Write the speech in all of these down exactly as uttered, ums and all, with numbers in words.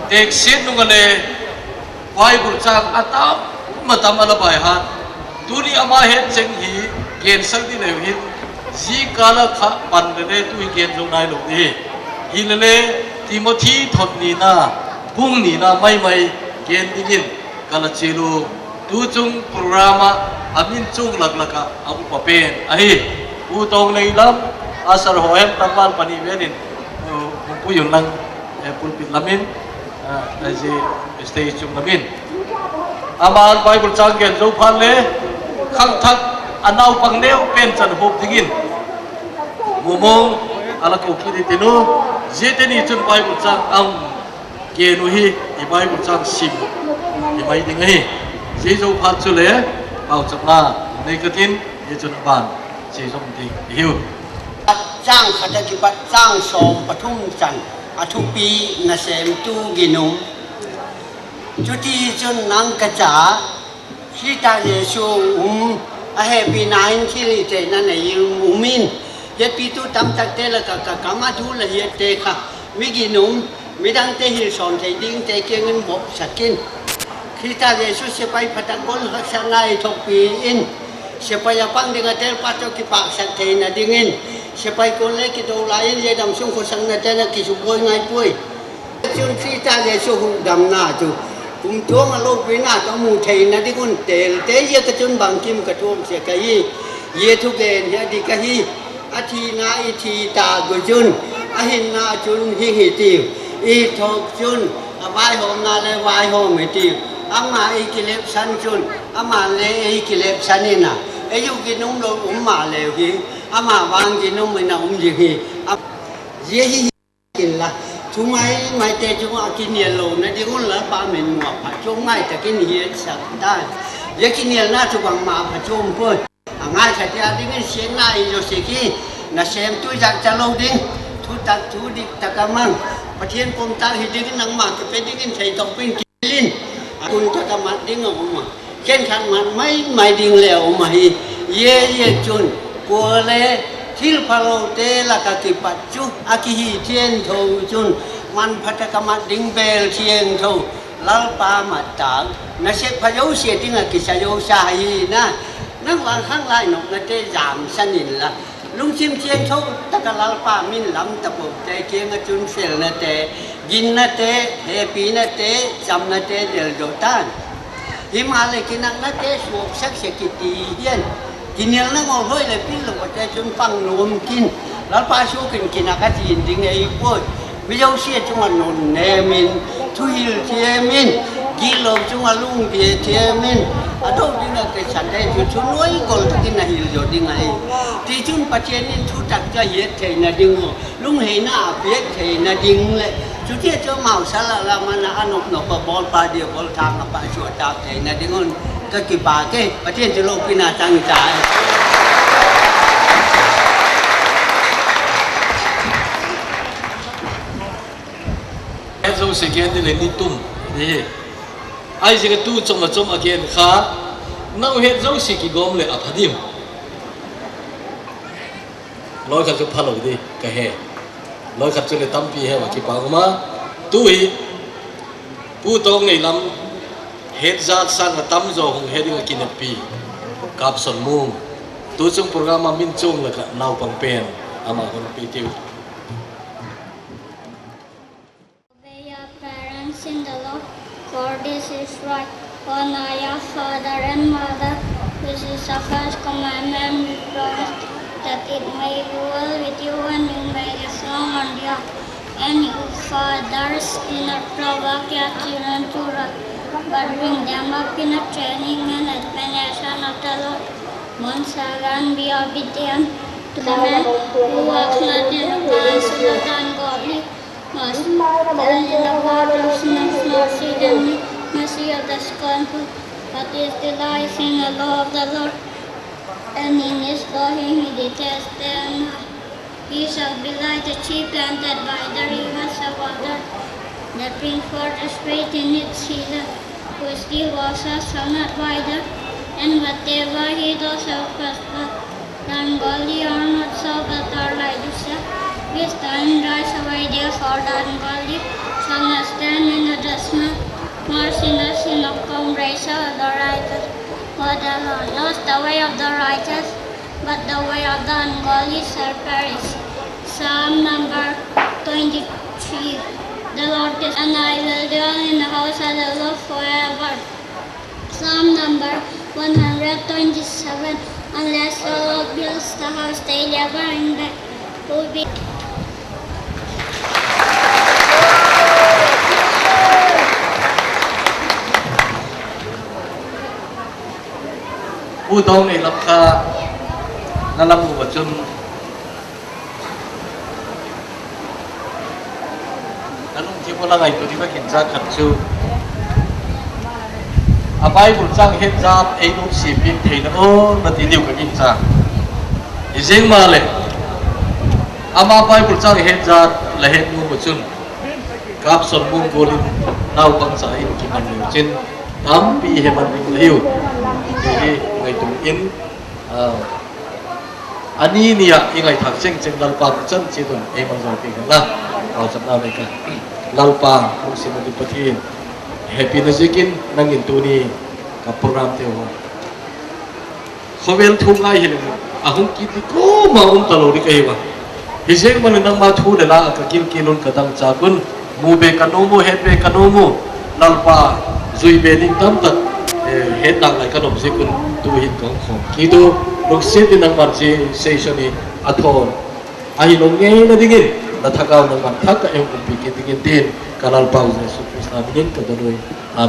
Teksiat nung a le Bible châng a tam a tam a la bai hat. Tuni ama het cheng hi gensak ding leu hin, zia kâl a kha pan le le tu hi gen zo nai lo ding hi. Hilele Timothy thot nina, bung nina mai mai gen dingin ka la chial u. Tu chung program ah a min chuang lak lak ah a upa pen ahi, Pu Tawngneilam, a sar haw hem tangval pani vel in hung pui un lang, pulpit lam in, zia stage chung lam in. Ama'n Bible châng gen zo phat le, khangthak a naupang neu pen chan huap dingin Mumung a la ko kit i tin u, ziate ni chun Bible châng a hung gen u hi, i Bible châng sim i mai ding ahi. Zia zo phat chule pauchapna nei ka tin, hi chun ban chia zom ding i hiu. Châng khat a kipat châng sawm pathum chan, a thupi: Nasêmtu ginum. Chutichun nang ka cha, Khrista Jesu um, a hepina in thil i theina nei in um in, hepitu tamtakte lak ah ka kam a thu la hiatte kha, mi ginum, midangte hil sawm thei dingte kiang in bawlsak in. Khrista Jesu sepai pha tak, gol haksatna i thuakpi in, sepai a pang ding a telpa chu kipâksak theina dingin, sepai kual le kido lai in, zia dam sung khawsaknate'n a kisubuai ngai puai. Chun Khrista Jesu hukdamna chu kumtuang a lopina tawh mu theina ding un têlte ziak ah chun bangkim ka tuam sek ahi. Zia thugen hi a dik ahi. A thina i thi ta gu chun, a hinna chun hing hi tiu, i thuak chun, a vaihawmna le vaihawm hi tiu, ama ei kilepsan chun, ama le ei kilepsan in a, ei uh ginum lo um maleu hi, ama vang ginum in a um ding hi. Zia hi hi inla, thu mai maite chung ah kinial lona ding un Lalpa min mu a phatchuam ngai tak in hiatsak ta. Zia kinialna chu bangma phatchuam puai. A ngaithate a dingin siatna i zo sek hi. Nasêmtu zat cha lo ding, thutak thu dik tak a mang, Pathian pom tak hi dingin nangma kipe dingin thei tawp in kil in, a kun tak a mat ding a um a, khenkhat mat mai mai ding le a um ahi. Zia ziak chun kuale thilphalote lak ah kipat chu a kihi thiangtho chun, manpha tak a mat ding bêl thiangtho, Lalpa mat tak, nasep pha zosia ding ah kisa zosia hi na. Nang vang khanglai nopnate jamsan inla, lungthim thiangtho tak ah Lalpa min lam tapote kiang ah chun felnate, ginnate, hepinate, chamnate del zo tan. Himaleh kinaknate suaksak sek kiti hian, kinialna ngolhoi leh pil lo ate chun pang nuam kin, Lalpa suak in kinak a chin ding ei puai. Mi zosia chung ah nun nêm in, thuhil thiam in, gitlo chung ah lungdia thiam in, a do ding ah kisate chu thunuai gol tak in a hil zo ding ahi. Tichun Pathian in thutak chu a hiat theina ding uh, lungheina a piak theina ding leh, chutia chu amau sal ah lam ah a nop nop a bawlpa dia bawlthang a pha suak tak theina ding un ka kipâk e. Pathian chu lopina chang ta e. Het zosia gen ding leh ni tum di hi. Ahi zing a tu chom a chom a gen kha, nau het zosia kigawm leh a pha diam? Lawikhat chu phalo di ka he. Lawikhat chu leh tampi he a kipâk um a. Tu hi Pu Tawngneilam het zat sâng ah tamzaw hung he ding ah kineppi Kapson Mung, tu chung program ah min chuang lak ah naupang pen, ama hun pe tiu. Obey your parents in the Lord, for this is right. Honor your father and mother, this is the first commandment with promise, that it may be well with you and you may live long on the earth. And you fathers, do not provoke your children to wrath, but bring them up in the training and admonition of the Lord. Once again, be obedient to the man who walks not in the counsel of the ungodly, nor stands in the path of sinners, nor sits in the seat of the scornful, but his delight is in the law of the Lord, and in his law he meditates day and night. He shall be like a tree planted by the rivers of water, that bring forth its fruit in its season, whose leaf also shall not wither, and whatever he does shall prosper. The ungodly are not so, but are like the sand, which turn dry away. Therefore, the ungodly shall not stand in the judgment, nor sinners in the congregation of the righteous. For the Lord knows the way of the righteous, but the way of the ungodly shall perish. Psalm number twenty-three. The Lord is, and I will dwell in the house of the Lord forever. Psalm number one hundred twenty-seven. Unless the Lord builds the house, they labor in vain who build. U Dawng ei lam kha na lam u a chun, ka lungthim u la ngaitua ding ka ginchâk khat chu, a Bible châng het zat ei nusia piak theina aw na ti diu ka ginchâk. Hi ziang maleh, ama Bible châng het zat la het nuam u chun, Kapson mung gual in naupangcha in kiman leu chin, tampi he man ding la hiu, ti hi ngaitua in, a ni ni ah i ngaithâk chengcheng Lalpa'n a chan chiat un ei malzawl piak hen la, pauchapna nei ka. Lalpa, lungsiatna di Pathian, hepina ziakin nang in tuni ka programte haw, khawvel thu ngai hileh, a hung kit di kuama um talo ding ka hiu a. Hi ziang maleh nangma thu leh la ah ka kilkil un ka dangchâk un, mu be ka nuam u, het be ka nuam u, Lalpa, zui be ding tamtak, eh, het nalai ka nuam ziak un tu'hin ka hung khawm kit u. Lungsiat in nangma'n zia session hi a thawn, ahilo ngeina dingin la thagau nangma'n thak ah ei hung umpi kit dingin tin, ka Lalpau Jesu Khrista min in ka don ui.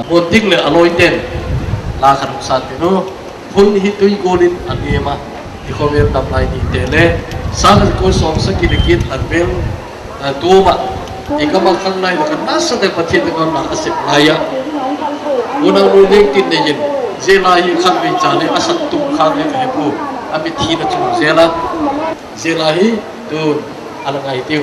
Muanting leh a lawite'n la khan hung sân tin u. Hun hi tui gual in a niam a, i khawvel damlai nite le, sâng a za kua sawmsagi leh giat lam vel, a, tuam ah, i gam ah khanglai lak ah nasa tak Pathian thagau na a sep lai ah, unau nu lengtin nei in, zia la hi khatvei cha leh a sak tum khâk leh ka he pua, a mitthi na chung zel a, zia la hi tun a la ngai tiu.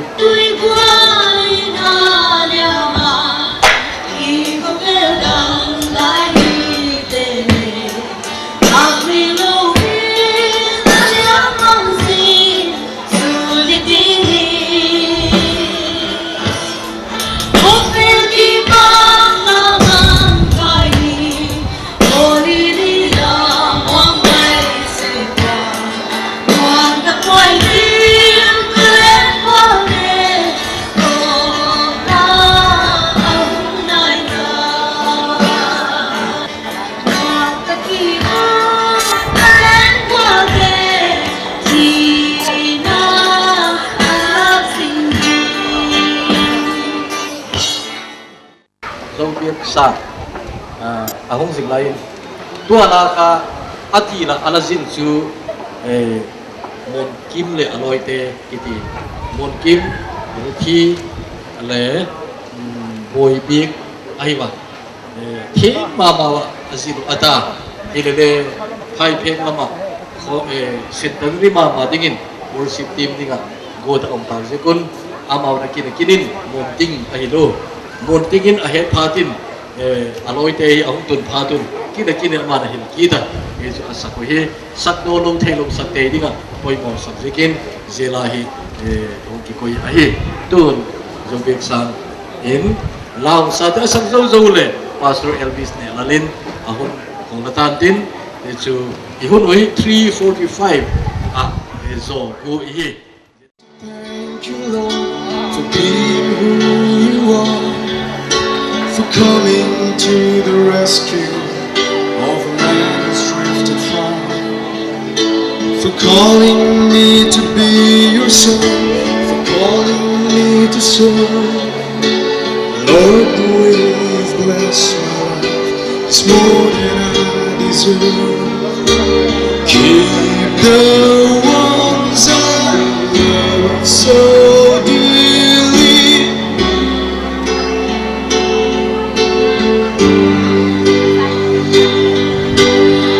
Zopiak Sang, a, a hung zing lai in, tua la kha a ti la a la zin chu, eh, Muankim leh a lawite kiti, Muankim, Ruthi, le, um, Boibiak ahi va. Eh, thiam ma ma ah a zin uh a ta. Hilele, Phaipheng lam ah, kho, eh, centenary ma ma dingin worship team ding ah guat a um tâk ziak un, amau na kin a kin in Muanting ahilo. Muanting in a het phat in, eh, a lawite hi a hung tun phat un, kin a kin in ama'n a hil kit a, hi chu a sak uh hi, sak nawn lo theilo sakte ding ah poimaw sak ziakin zia la hi, eh, hung kikoi ahi. Tun, Zopiak Sang in, la hung sate a sak zo zo leh Pastor Elvis Nehlal in a hun hung la tan tin, hi chu i hun ui three forty-five ah, eh, zaw u i hi. Thank you, Lord, for being who you are, for coming to the rescue of a man who's drifted far, for calling me to be your son, for calling me to serve. Lord, the way you've blessed my life is more than I deserve. Keep the ones I love so dearly,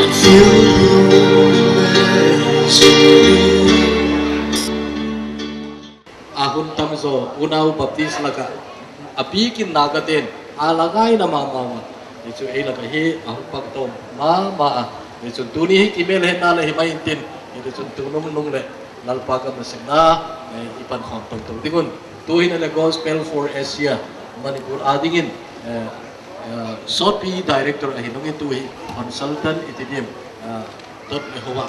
and fill the loneliness within. A hun tam zaw unau Baptist lak ah, a piak in Nagate'n a la ngaina ma ma a, hi chu ei lak ah hi a hung pang tawm ma ma a, hi chun tuni hi kimêl hetna leh hi mai intin, Hitichun tun nung nung leh Lalpa gam nasepna i pankhawm to to ding un, tu'hin a le Gospel for Asia Manipur â dingin sawtpi director ahi nung in tu hi consultant i ti diam, Dot Lehova.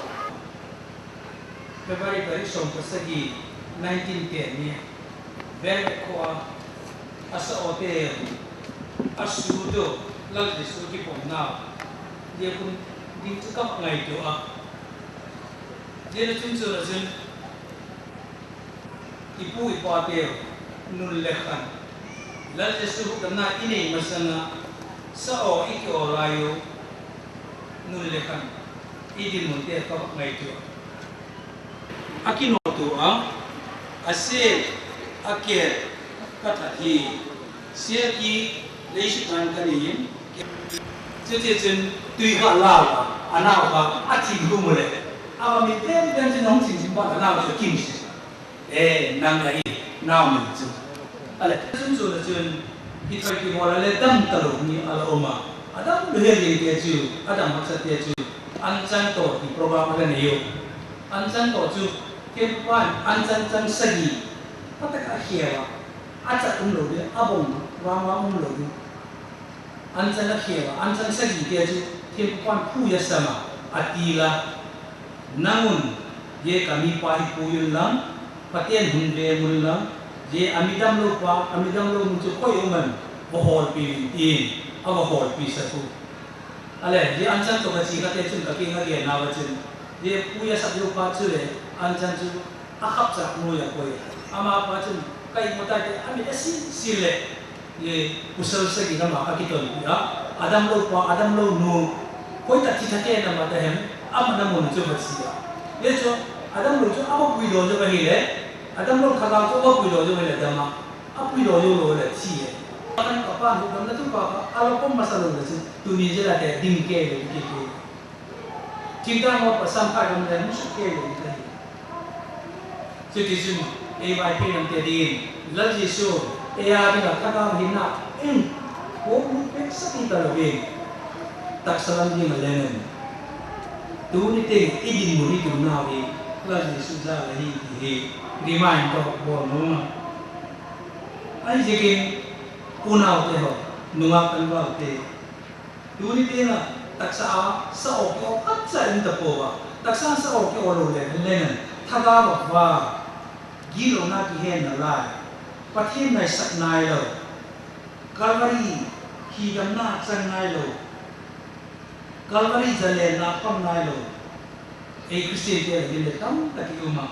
February tarik sawm pasagi, nineteen ten ni, Vêngvet khua ah a sa awte, a su tu, Lal Jesu kipomna, zia khun ding chu ka ngaitua a. Zia chun chu la chun, i pu i pateu nun le khan, Lal Jesu hukdamna i nei masang ah, sa aw i ki aw lai u, nun le khan, i dinmunte ka ngaitua a. A kinawtu a, a se, a ke, ka that hi, sia ki, lei sukhan ka ni in, chutichun tui kha lau a, a nau kha a thim hum u leh, a va mit pen pen chun hung thim thim phat a nau chu a kim si. E, nang la hi, nau min chu. A leh chun chu la chun, i thoi kibawl a le dam talo ni a la um a. A dam lu hel dingte chu, a dam haksate chu, anchan tawh ti program a la nei u. Anchan tawh chu, keipa'n anchan chang sagi, a tak a khia a, a chat um lo ding, a bawng vang vang um lo ding. Anchan a khia a, anchan sagite chu, keipa'n phui a sam a, a ti la. Nang un, zia ka mipa hi pui unla, Pathian hun veng unla, zia a mi damlo pa, a mi damlo nu chu koi um am, va hawlpi un, tin, a va hawlpi sak u. A leh, zia anchan tawh ka chi khate chun ka kiang a gen nau a chun, zia pui a sak lo pa chuleh, anchan chu a khapchâk nuai a koi. Amapa chun, ka i mu tai ti a mit a sil sil leh, pasal sagi lam ah ka kitonpi a, a damlo pa, a damlo nu, koi tak thi thak em a ta hem, a mat na mun chu va chia a. Zia chu, a damlo chu a va puidaw zo ahileh, a damlo thagau chu a va puidaw zo ahileh dam a, a puidaw zo lo leh thi e. Ka pa'n hukdamna thu pa kha a la pom masa lo le chu, tuni zia late ding kei le kiti. Thingtâng ua pasal kha gam le hung suk kei le kiti. Chutichun, ei Vaiphei lamte dingin, Lal Jesu, ei â ding ah thagau hinna, in, puaklut pêk sak i ta lo in, taksa lam ding a leng in, tuni tiang i dinmun i tunnau hi, Lal Jesu jal ahi ti hi, remind ka bawl nuam a. Ahiziakin, unaute haw, nungak tanvalte, tuni tiang ah taksa a sa aw ki aw khat cha um ta pua a, taksa sa aw ki aw lo leng leng in, thagau ah va, gitlona kihenna lai, Pathian ngaisak nailo, Calvary hidamna chang nailo, Calvary zalenna pang nailo, ei Christiante la ding leh tam tak i um a.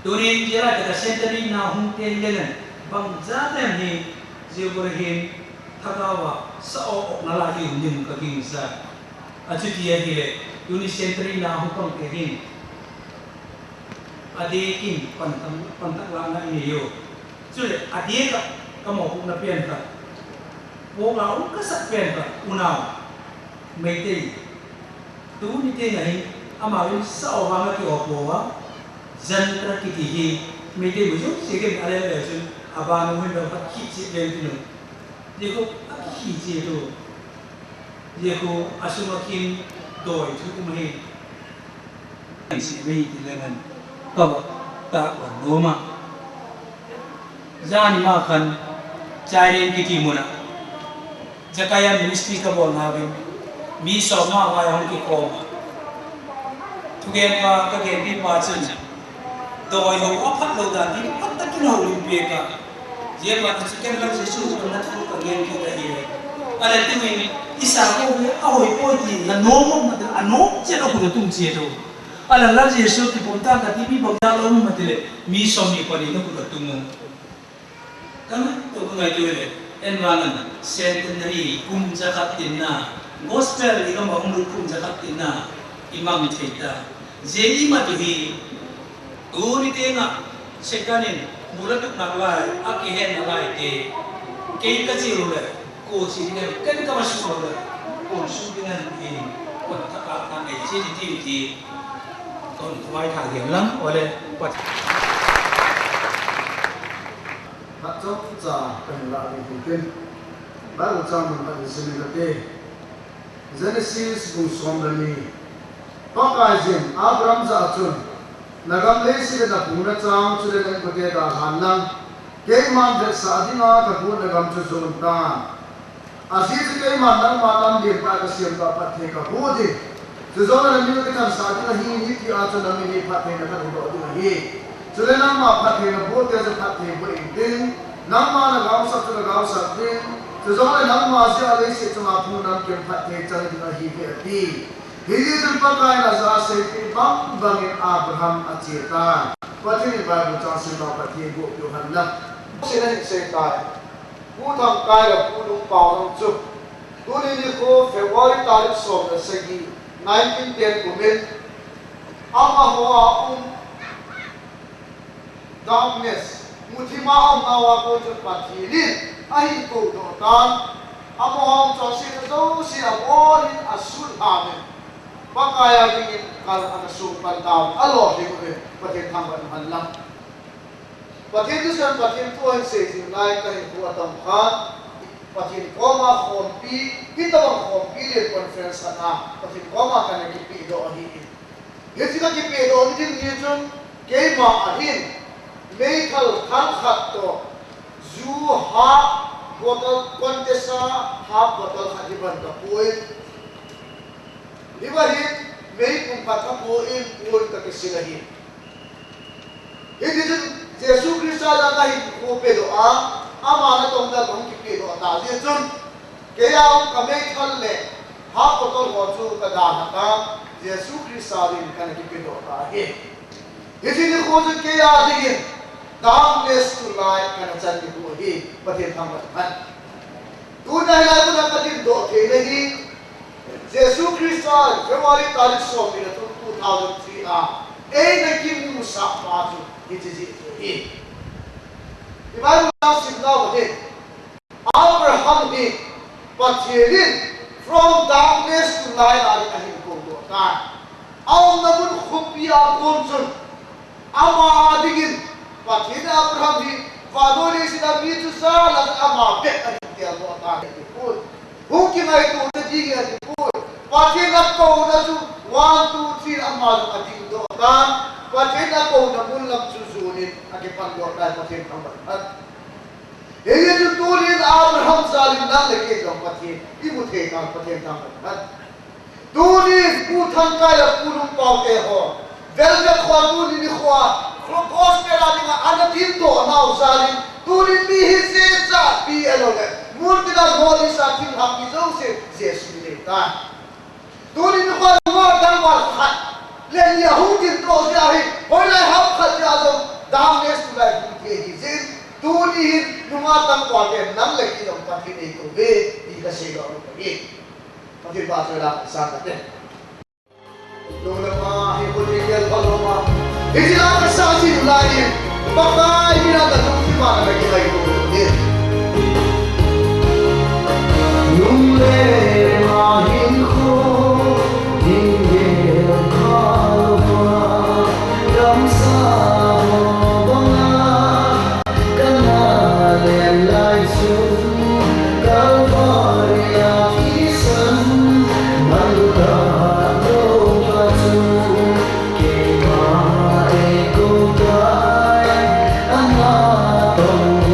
Tunin zia lai tak a centenary na hung ten leng in, bangzat em hi, zia gual hin, thagau ah sa aw awkna lai i um ding ka gingcha. A chuti ahileh, tuni centenary na hung pangte hin, a diak in pan tak, pan tak lâkna i nei u. Chuleh a diak ah ka mawpuakna pen kha, puak la um ka sak pen kha, unau, Meitei, tuni tiang ah hin, amau in sa aw vang a ki aw pua a, jantra kiti hi, Meitei bu zosia in a le le chun, a ban u hin lo khat khi chi pen ti lo. Zia khu a khi chi tu. Zia khu a sung ah khin dawi thu um ahi. Ai si vei ti leng in, ka va tak wan nuam a. Zani ma khan, Chairen kiti mun ah, Jakaya ministry ka bawlna in, mi sawmnga vai hung kikhawm a. Thugenpa ka genpipa chun, dawiho a phat lo dan ding phat tak in a houlimpiak a. Zia ban ah chu ken Lal Jesu hukdamna thu ka gen kit ahi. A leh tu'hin, i sa ko hi a hoi puai ti la nuam um a ti, a nuam chiat a khut a tung chiat u. A leh Lal Jesu kipumtak ka ti mi bangzat la um a ti leh, mi sawmni pani na khut a tung u. Ka ngaitua, ka ngaitua leh, en vang in centenary kum za khat tinna, gospel i gam ah hung lut kum za khat tinna i mang thei ta. Zia i mat u hi, tuni tiang ah Setan in bu la tukna lai, a kihenna laite, kei ka chia lo leh, kua chia ding ahi, ken ka va suk lo leh, kua suk ding ahi, ti, pan tak lâkna nei chia di ti, ti, ton vai tha gen lang, a leh, Pat Phat chawmcha ka hin la ding hi tin, Bible chang mun khat in sim ing ka ti. Genesis bung sawm leh ni, Pakaiyin Abraham za ah chun, Na gam lei siat ah na pûkna châng chule na inkuante dalhan lang, keima'n vetsah ding ah ka guatna gam chu zuan tan. A zia chu keima'n nangma lam lian tak ah ka siamdaw phatthei ka guat ding, chuzawng leh na min ka khansak ding ahi, hiti ah chun na min hi phattheina ka hung dawk ding ahi. Chuleh nangma phattheina guatte chu phatthei bua intin, nangma na gausak chu ka gausak ding, chuzawng leh nangma zia ah lei siat chung ah phung nam kem phatthei chang ding ahi ve, a ti. Hiziakin Pakai'n a za a seipi bang bangin Abraham a chia tai. Pathian in Bible châng sim nau Pathian guatpiu hen la. Sin a hin sei tai. Pu Thangkai leh Pu Lungpau nang chu, tuni nikhua February tarik sawm leh sagi, nineteen ten kum in, amahaw a um darkness, muthim a umnau a kuan chun Pathian in a hin kodok tan, amahaw chawsiatna zosia a bawl in a sut hâm in, Pakai â dingin kal a na suak pan tau a, lawm ding uh in Pathian thangvâk hen la. Pathian thusan, Pathian thu a hin sei zing lai ka hinkhua a tam khan, Pathian kawm ah khawmpi, hitobang khawmpi lian conference khat ah Pathian kawm ah ka na kipiakdok ahi. Hichun ka kipiakdok ni ding ni chun, keima a hin meithal thal khat tawh, zu half bottle, Contessa half bottle khat hi ban ka pua in, hi ban hin meipum khat ka pua in, pua in ka kisil ahi. Hitichun Jesu Khrista la ka hinkhua pedok a, ama natna ka hung kipiakdok ta zia chun, kei a um ka meithal leh half bottle haw chu ka dalha ta, Jesu Khrista dingin ka na kipiakdok ta hi. Hichun nikhua chu kei â dingin darkness to light ka na chan nikhua ahi, Pathian thangvâk hen. Tuni a hilai mun a ka dingdok theina hi, Jesu Khrista February tarik sawm ni a tum two thousand three a ei na kimusak pa chu hichi zia chu ahi. I Bible a simnau ahi, Abraham hi Pathian in from darkness to light a ding a hin kodok tai. A umna mun khawmpi a kuan chun, ama â dingin, Pathian in Abraham hi vannoi leiset a mi chu za lak ama bek a hin têldok ta hi ti puai. Hung kingaituana ding a ti puai. Pathian a kona chu one, two, three ama zong a dingdok ta'n, Pathian a kona mun lam chu zuan in a kipandok tai, Pathian thangvâk hen. Hia chu tunin Abraham jâl in nang leh kei zong Pathian i mu thei ta'n, Pathian thangvâk hen. Tunin Pu Thangkai leh Pu Lungpaute haw, Velvet khua tuni nikhua gospel a ding ah a na dingdok nau jâl in, tunin mi hi zia cha pi a lo leh, multinational a thinghang mi zosia Jesu i nei ta. Tuni nikhua nungak tangval khat leh ni a hung dingdok zia hi, hoilai ham khat zia zong darkness to light hung thei hi zing. Tuni hin nungak tangvalte nang leh kei zong Pathian ei ko ve ti ka sei lo ahi. Pathian pa chu la sa ka te. Nung le ma hi ko ti kel pha lo ma. Hi ti la ka sa zing lai in, Pakai min a ka lungthim a ka kingaitua hi. Nung le ma hin ko ti kel pha lo ma. Damsa haw bang a ka na len lai chu, Kalvari a thisan man ta lo pa chu, keima ei ko tai, a na tawh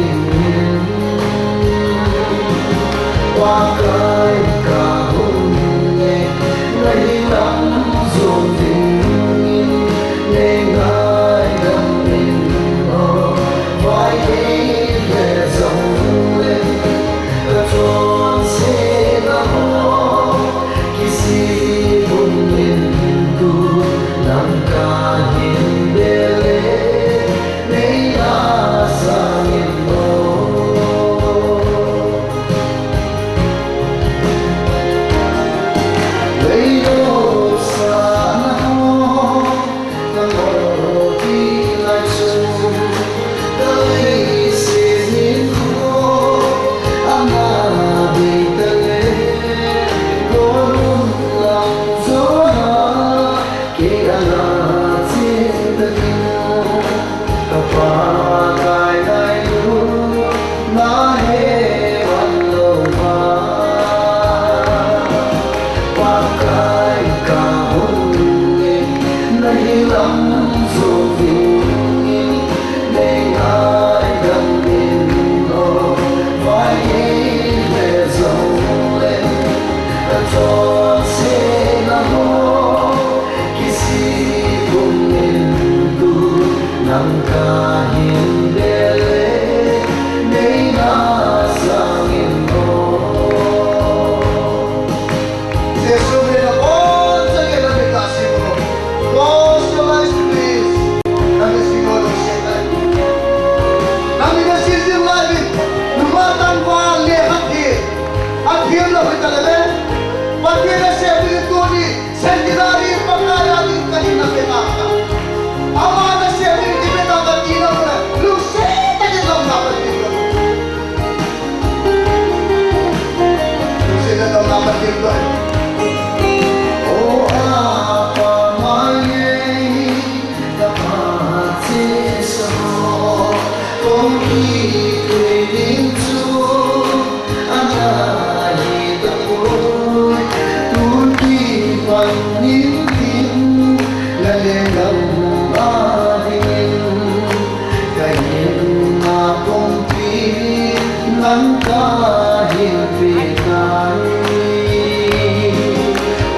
Tangka hin pe tai,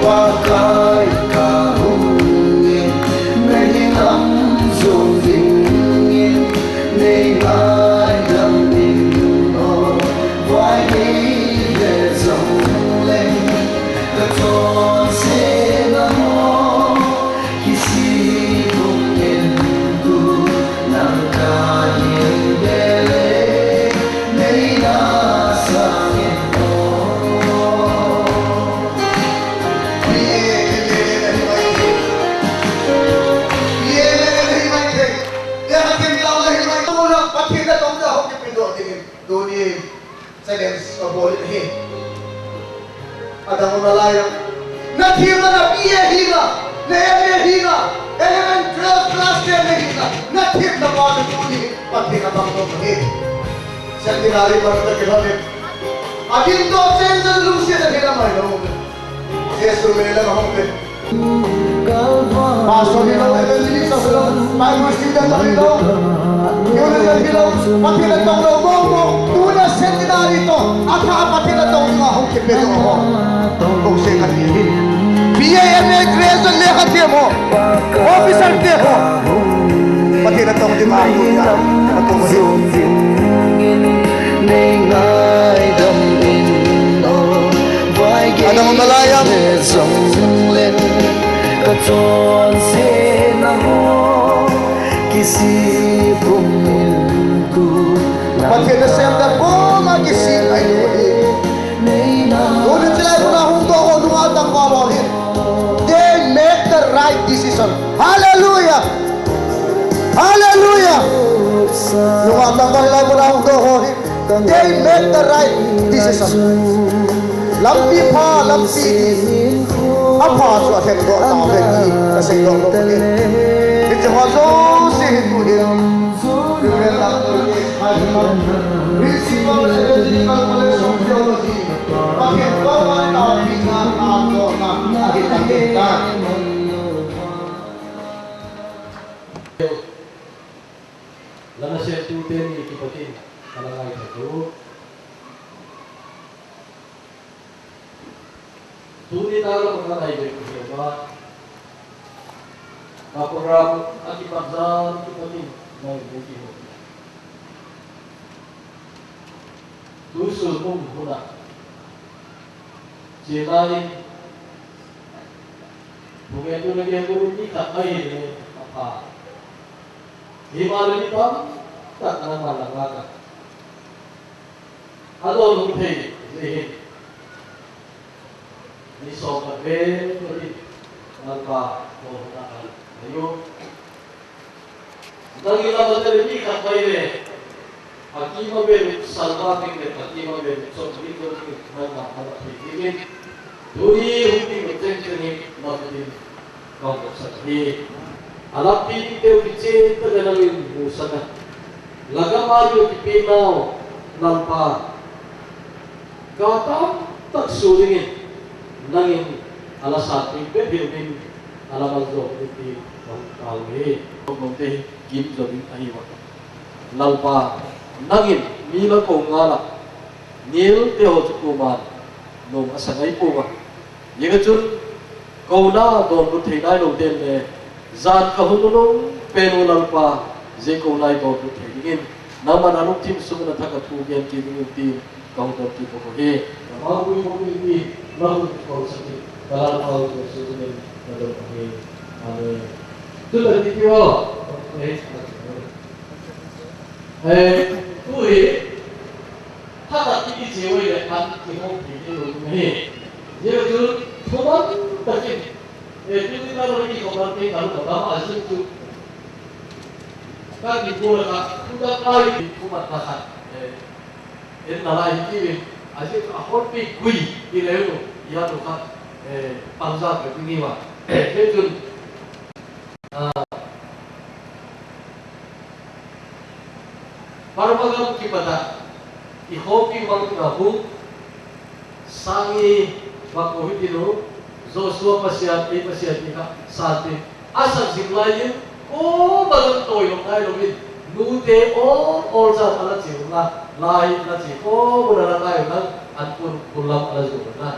Pakai ka hung in, na hinam zong dingin, nei ngaidam in aw, vai nei le zong leng, ka chonsetna haw, kisi tung in tu, nang ka hin pe le, nei na sâng in aw. Pathian a tawng da hong kipe dok dingin tuni challenge ka bawl ahi. A dang um nalai a, na thiamna na B A hi la, na M A hi la, eleven, twelve class ten na hi la, na thiamna pa chu tuni Pathian a bang dok ahi. Seminary bang ka kilawm in, a ding tawh chen chen lungsiat a hi la mai lo. Jesu min in la hong pe. Pastor hilo, evangelist hilo, Bible student hilo, theologian hilo, Pathian a tawng lo mawng mawng, tuna seminary tawh a tha Pathian a tawng ding a hong kipe dok haw, ko se ka ti hi. B A, M A, graduate, lekha thiam haw, officer te haw, Pathian a tawng ding a tuni a tawng hi. Nei ngaidam in aw, vai a dang um nalai a, zong leng, ka chonsetna haw, kisi pum in tu, Pathian nasêm dan kuama kisi ngai lo hi. Tuni chulai mun a hung dok haw, nungak tangval haw hin, they make the right decision. Hallelujah. Hallelujah. Nungak tangval lai mun a hung dok haw hi, they make the right decision. Lampi pha, lampi ding a pha chu a hetdok tau hen ti ka sei dok lo hi. Hiche haw zosia hi tu'hin Reverend Doctor K. Khaisam, Principal, Evangelical College of Theology, Pathian tawh a taupina, a tawhna ahi tak in ka. La nasemtute ni kipat in ka la ngaitha u. Tuni ta la ka ngai ve hi a, ka program a kipat zan kipat in ngai ve hi a. Tusun um hun a chia lai in, bu ngen tu le gen tu ni khat mai hi le a pha. Himaleh ni tam tak nangma la ngak a, a dawnhu thei zia hin, ni sawm khat vel khat in Lalpa dawnhuna a nei u. Nang in la mate le ni khat mai le, a kima vel salvâk ding leh a kima vel chawm ding ding nangma a la thei dingin, tuni hung ding chengcheng hi lam ding ka hung sak hi. A lampi dingteu kichian tak a nang in musak a, la gam a ding kipiaknau Lalpa, ka tam tak su dingin nang in a la sat ding bep hilo in, a la maljawl ding ti ka hung tau hi. Kawmnomte hi gim zaw ding ahi ua. Lalpa, nang in mi la ko ngal ah, nialte haw chu kuama'n nuam a sa ngai pua a. Ziaziakchun, kona dawnhu thei nailote'n le, zan ka hun nunung pen u Lalpa, zia kona i dawnhu thei dingin, nangma'n a lungthim sung ah a thak a thu gen kit dingin tin, ka hung don kit bawk ahi. Ka mau pui bawk ding ti, la hun kol sak in, ka Lalpa Jesu min in ka don ahi. Amen. Tuta ti ti aw. Eh, tu hi, thakhat i kichiau i leh an kihawmpi ding lo ding ahi. Zia chu thuman tak in, eh, tuni ta lo i kikhawm lam te ka lung a dam a, zia chu ka ti pua la kha, tu ta lai i thuman ta khat, eh, en nalai hi ti in, a zia chu a hawlpi gui i leu, i a tu kha, eh, pangza ka ding i va. Zia chun, ah, Burma gam kipat ah i khawmpi mang ding a hung, sâng i va ko hi tin u, Joshua Pasian, ei Pasian ti kha sâng tin, a sak zing lai in, kuama dang tawi lo nai lo in, Nute awl awl chan a la chia un la, la hi la chia kawm un a la ngai un la, an pun pun lam a la zuan un la.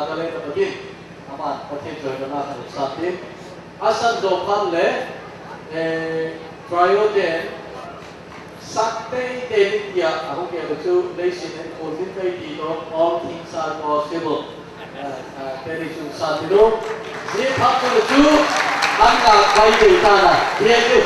Ka le ka patin, ama Pathian chawina na khan sa tin, a san zo phat le, eh, trio ten, sak teitei ding tia a hung keu chu, leisin en kul ding kai ti to, all things are possible. Eh, eh, te ni chu sa ti lo, zia phat chu le chu, an na kai ti ta na, ti ai ti.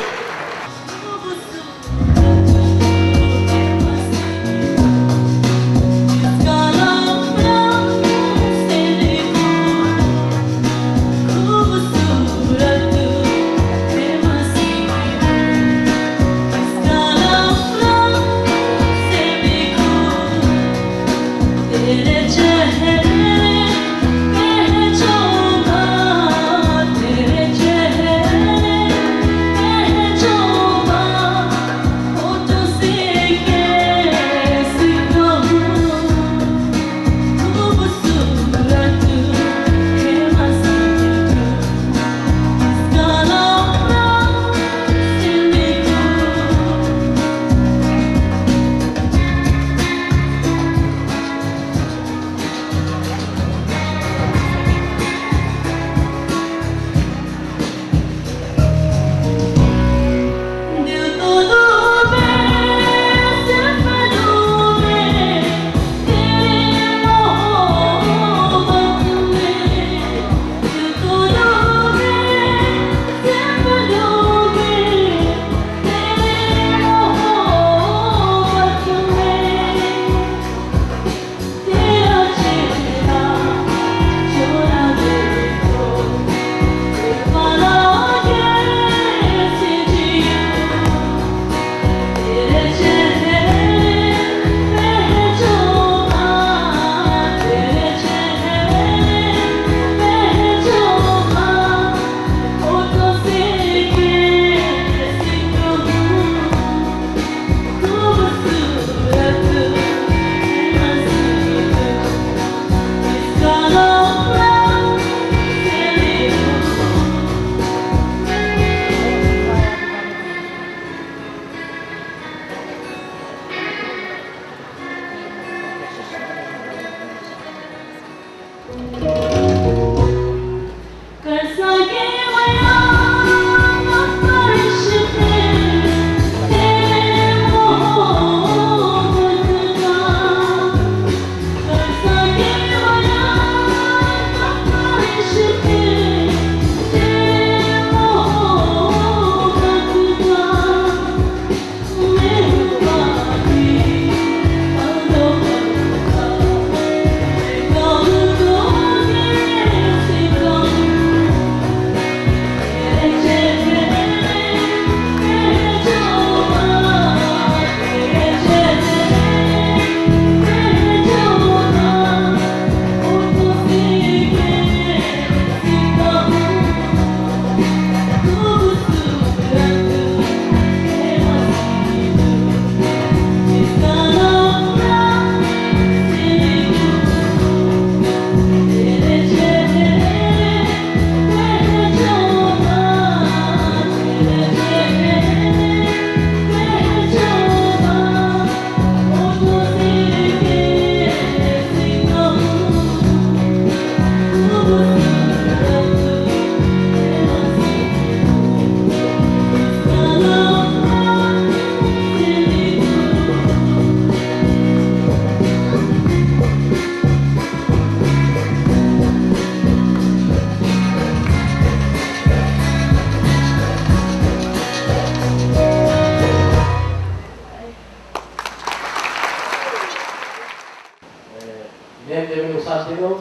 Eh, nem de mi u san ti lo,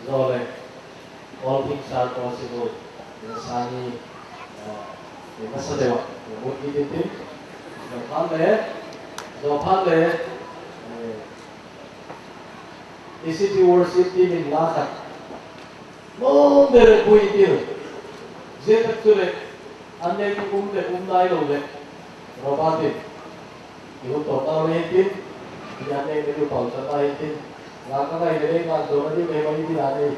zo le, all things are possible. Eh, sani, eh, eh, masa de wa, eh, mut ki tin tin. Zo phat le, zo phat le, eh, E C T worship team in la khat. Mong de le pui til. Zia tak chu le, an nei ki um le um nai lo le. Robert in. I hun to tau le hin tin. I an nei le u pau chan ta hin tin. La ka ngai le le ngan zo na di le mai di la nei.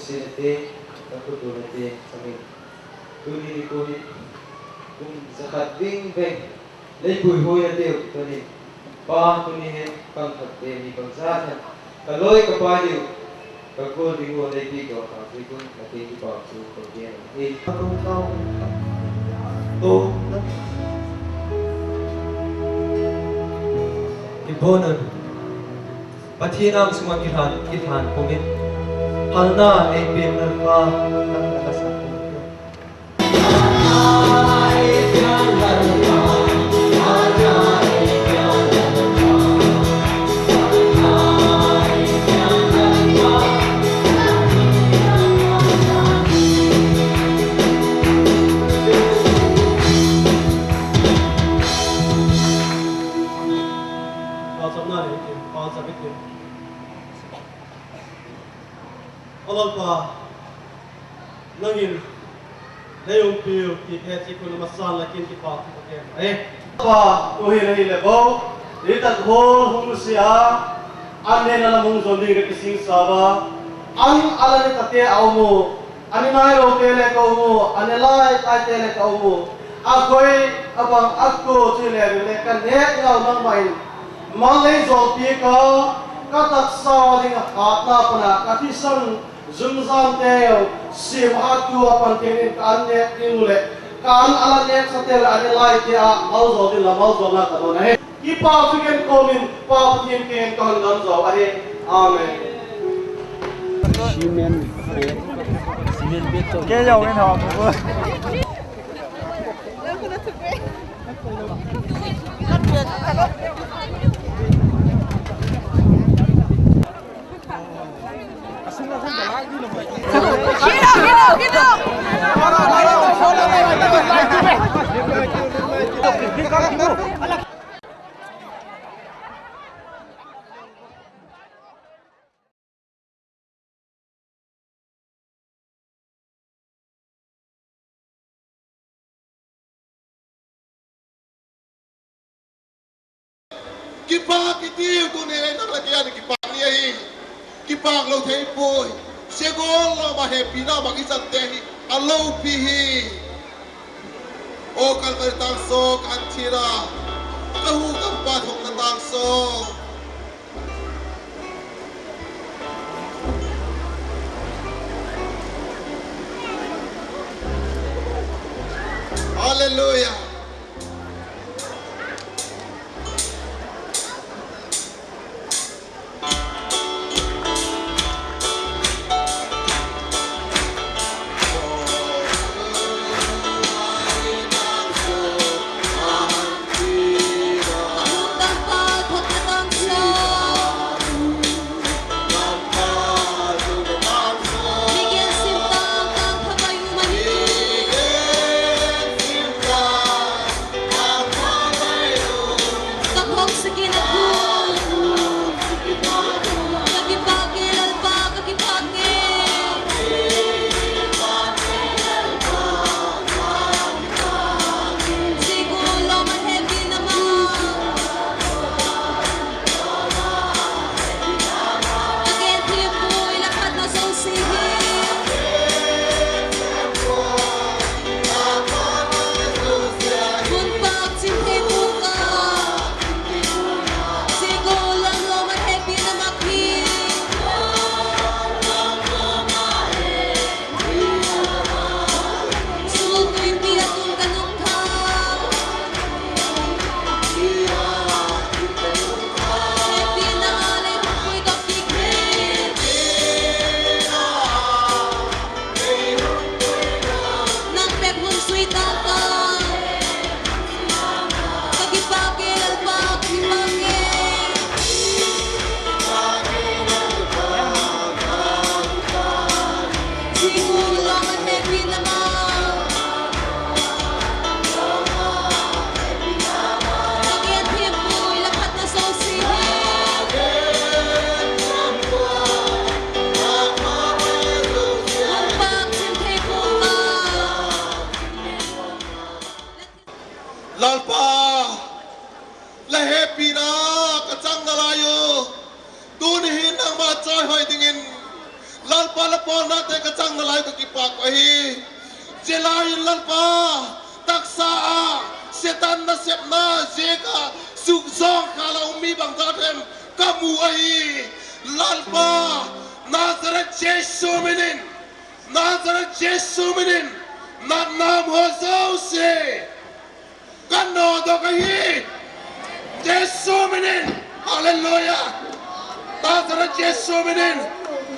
Sinate, ka khut u nate, samin. Tuni ni kum hi, kum za khat ding vei, lei pui huai nate u tuni. Pa, tuni hin, pang khat te ni pang za khat. Ka loi ka pai diu, ka gol ding u lei pi ko ka ti kun, ka ti ki pa chu ko ti. Pathian âng sung ah kilhan, kilhan pum in, phalna ei piak Lalpa, nang na ka sak. Pauchapna nei tin, pauchap i tin. Aw Lalpa, nang in lei umpiu ti he chi kun a masan la kin kipak thu ka gen ahi. Pa, tu hi la hi le bo, i tak hol hung sia, an ne na lam hung zon ding ka kisingsa a, an a la ni tate a um u, a ni nai lote le ka um u, a ni lai taite le ka um u, a koi, a bang, a kua chu le le ka nêk ngau nangma in, mal lei zolpi ka, ka taksa ding a hatna pan a ka thisan, zunzante, siam a tu a pan thei in ka an nêk ding u leh, ka an a la nêksate leh a ni laite a malzawl ding la malzawlna ka don ahi. Kipak thu gen kawm in Pa Pathian kiang in ka hun don zaw ahi. Amen. Cement bag. Cement bag. Kei lo in hawm. Kipak i tiu tuni lei nang la kiang in kipak ni ahi. Kipak lo thei puai. Sia gual lo ma hepina ma i chante hi a lopi hi. Aw Kalvari tangsaw kan thina, ka hu ka pa thokna tangsaw. Hallelujah. Lalpa, la hepina ka chang nalai u. Tuni hin nangma chawihoi dingin Lalpa la pawlnate ka chang nalai ka kipâk ahi. Zia lai in Lalpa, taksa ah Setan nasepna ziak ah sukzawng kâl ah um mi bangzat hem ka mu ahi. Lalpa, Nazareth Jesu min in, Nazareth Jesu min in, natna haw zosia ka nawdok ahi. Jesu min in, hallelujah. Nazareth Jesu min in,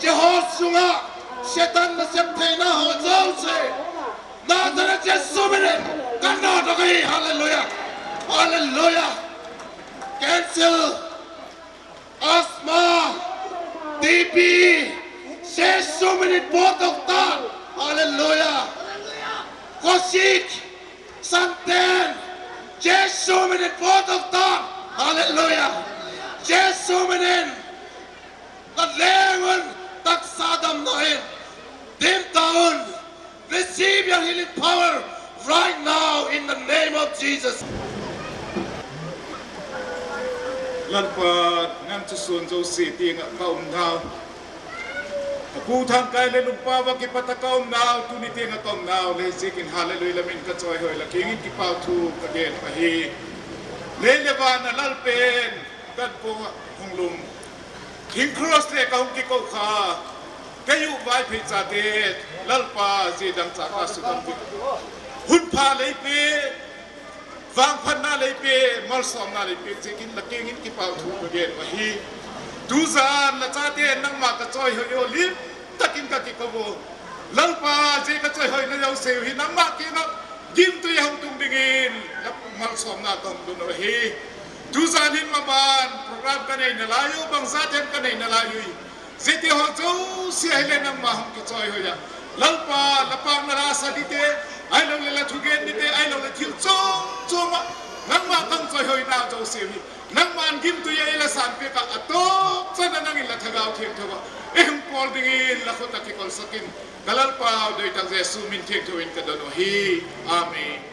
zia haw sung ah Setan nasep theina haw zosia, Nazareth Jesu min in ka nawdok ahi, hallelujah, hallelujah. Cancer, asthma, T B, Jesu min in pawtdok ta, hallelujah. Khawsik, santen, Jesu min in pawtdok ta, hallelujah. Jesu min in la leng un, taksa damna in dim ta un. Receive your healing power right now in the name of Jesus. Lalpa, nang chu suan zosia tiang ah ka umnau, ka pu Thangkai leh Lungpau ah kipat ah ka umnau, tuni tiang ah ka umnau le ziakin hallelujah lam in ka chawihoi, la kiang in kipâk thu ka gen ahi. Lei leh van a Lal pen, ganpuang ah hung lum, hing cross leh ka hung kiko kha, ka yu Vaiphei chate, Lalpa, zia dang cha ka sudam di, hun pha lei pe, vangphatna lei pe, malsawmna lei pe ziakin la kiang in kipâk thu ka gen ahi. Tuzan la chate nangma ka chawihoi u, lim tak in ka kiko u. Lalpa, zia ka chawihoina zosia hi nangma kiang ah gimtui a hung tung dingin la malsawmna ka hun don u ahi. Tuzan hin maban program ka neina lai u, bangzat hem ka neina lai ui, ziate haw zosia hileh nangma hung kichawihoi ah, Lalpa, la pâkna la sa dingte, ahiloleh la thugen dingte, ahiloleh thil chuam chuam ah nangma ka hung chawihoina zosia hi nangma'n gimtui ah ei la sanpiak ah, a tawp chan ah nang in la Thagau Thiangtho ah ei hung pawl dingin la khut ah kikolsak in, ka Lalpau doi tak Jesu min thiangtho in ka don u ahi. Amen.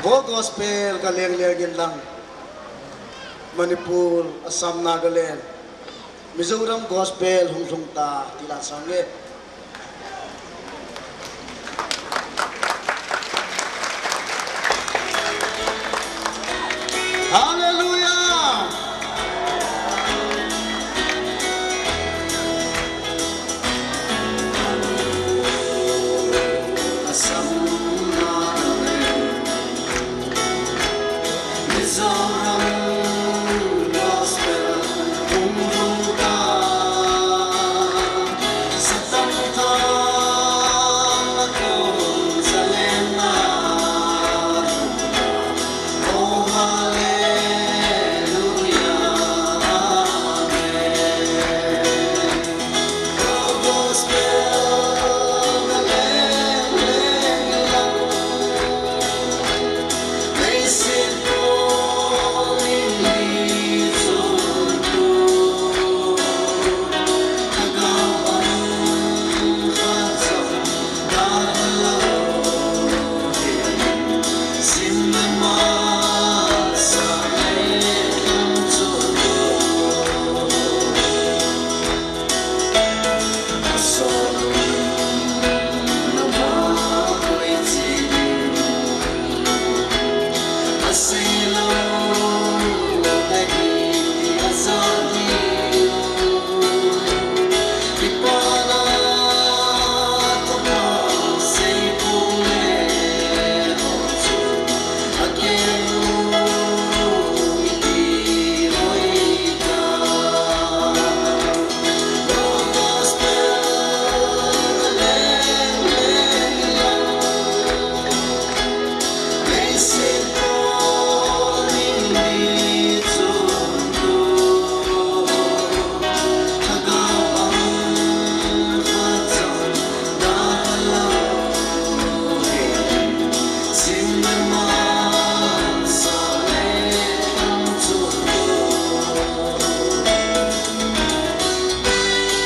Gospel ka leng leng inlang, Manipur, Assam, Nagaland, Mizoram gospel hung lhung ta ti la sang e. Hallelujah!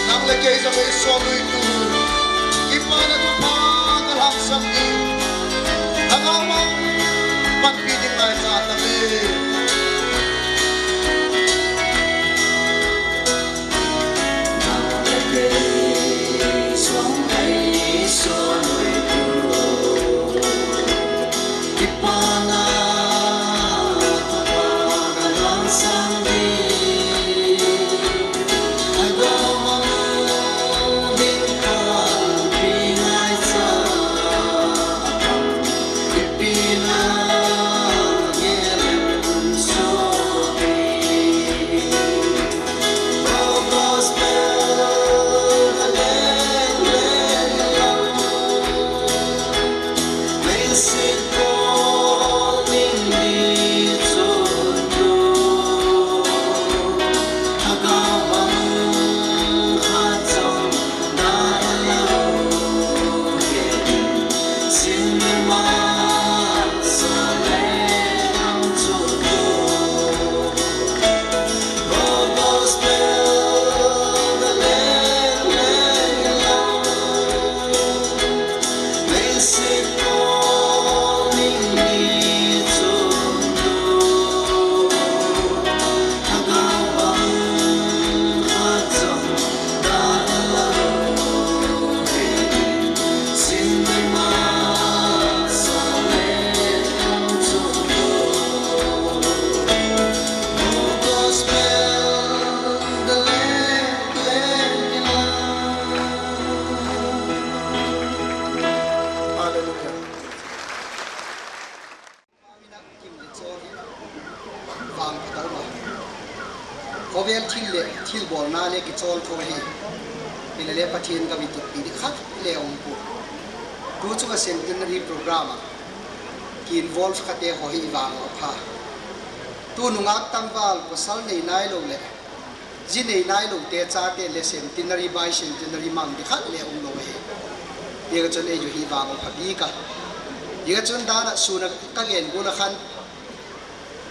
Nang leh kei zong ei sawlui tu, kipana thupha ka lâksak ding, Thagau Mang panpi ding ngaicha ta le. Hallelujah. Vang pha ta um a. Khawvel thil leh thilbawlna le kichawl tho hi. Hilele Pathian gam i tutpi ding khat le um pua. Tu chung a centenary program ah ki involve khate haw hi i vang a pha. Tu nungak tangval pawsal nei nailo leh zi nei nailote chate le centenary, bicentenary mang ding khat le um lo ahi. Tichun eiu hi vang a pha bik a. Tichun dan ah sûn a ka gen gual a khan,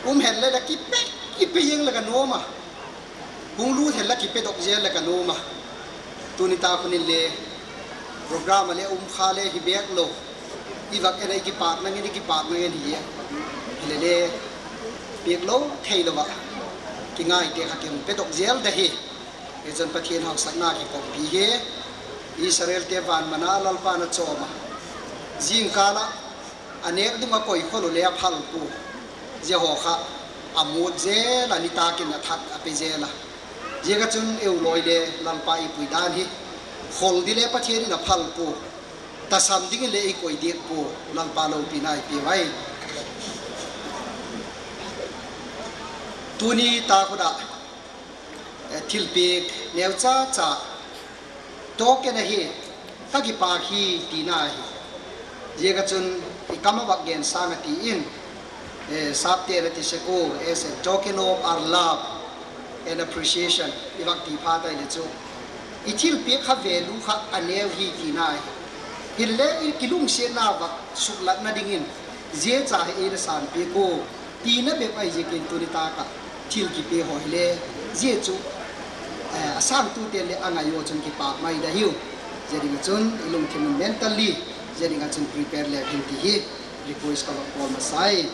um hen le la kipe, kipe ing la ka nuam a. Hung lût hen la kipedok zel la ka nuam a. Tuni tak hun in le program a le um kha le hi bêk lo. I vak en a i kipâkna ngen, i kipâkna ngen hi e. Hilele, piak lo theilo ah kingaite kha kihung pedok zel da hi. Hichun Pathian hausakna kikoppi hi. Israelte van mana Lalpa'n a chawm a, zingkâl ah a nêk ding a koi khol u le a phal pua. Zia haw kha a mût zel a, nitâk in a that a pe zel a. Ziak ah chun eu lawi le Lalpa i pui dan hi khol ding le Pathian in a phal pua, tasam dingin le ei koi diak pua. Lalpa lopina i pia ui. Tuni ta khun ah, eh, thilpiak neucha cha, token ahi, ka kipâk hi tina hi. Ziak ah chun i kam a vak gen sâng a ti in, eh, sapte'n a ti sek ua, as a token of our love and appreciation i vak ti phat ahile chu, i thilpiak kha value kha a neu hi tina hi. Hilele i kilungsiatna vak suklatna dingin zia cha hi ei la sânpiak ua, tina bep ahi ziakin tuni tâk ah thil kipia haw hile, zia chu, eh, a sângtute leh a ngai ua chun kipâk mai da hiu. Zia ding ah chun i lungthim un mentally, zia ding ah chun prepare le hin ti hi request ka vak bawl masa i.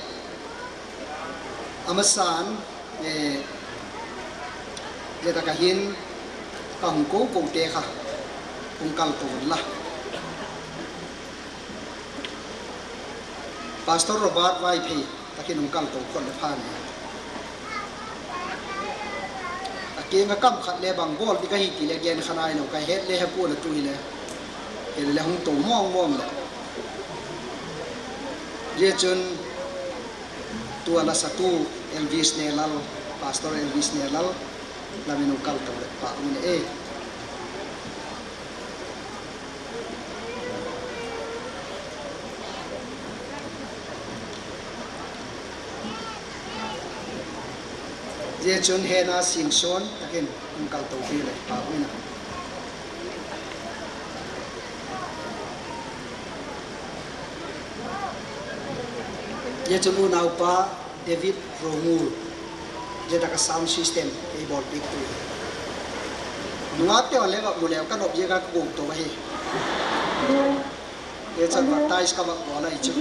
A masan, eh, zia tak ah hin ka hung ko kote kha hung kal to unla. Pastor Robert Vaiphei tak in hung kal to khot le pha ni. A kiang ah kam khat le bang bawl ding ahi ti le gen kha nailo, ka het le he pua'n a tu hile, hile le hung to mawng mawng leh. Zia chun tua la satu Elvis Nelal, Pastor Elvis Nelal lam in hung kal to le pha ni e. Zia chun Hena Singson tak in hung kal to ti le pha ni a. Zia chun unaupa David Romul, zia tak ah sound system ei bawlpiaktu hi. Nungakte haw le vak mu leu ka nop ziak a ka guangto ahi. Zia chun baptize ka vak bawl ahi chu.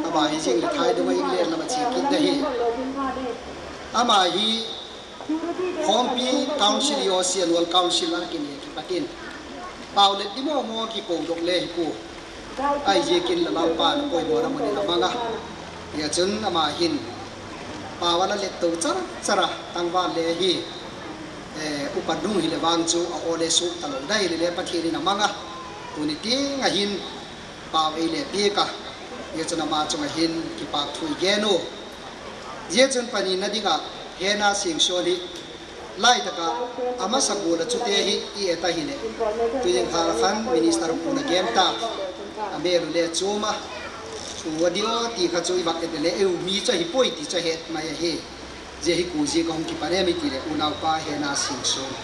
Ama hi zing leh Thaidung a England lam a chia kit da hi. Ama hi Khawmpi Council, E O C Annual Council a kinei kipat in pau let ding maw maw kipodok le hi pua. Ahiziakin la Lalpa'n poimawna mun in a mang a. Zia chun ama hin pau a la let to char char a, tangval le hi, eh, upa nung hileh vang chu a aw le suk talo da hileh le Pathian in a mang a. Tuni tiang ah hin pau ei le piak a. Zia chun ama chung ah hin kipâk thu i gen u. Zia chun panina ding ah Hena Singson hi lai tak ah a masa gual ah chute hi i et ahileh, tu'hin kha khan minister pu'n a gen ta, a mêl u le chuam a, thu a di aw ti kha chu i vak et le eu mi chu ahi puai ti chu a het mai ahi. Zia hi kua ziak a hung kipan em i ti leh unaupa Hena Singson.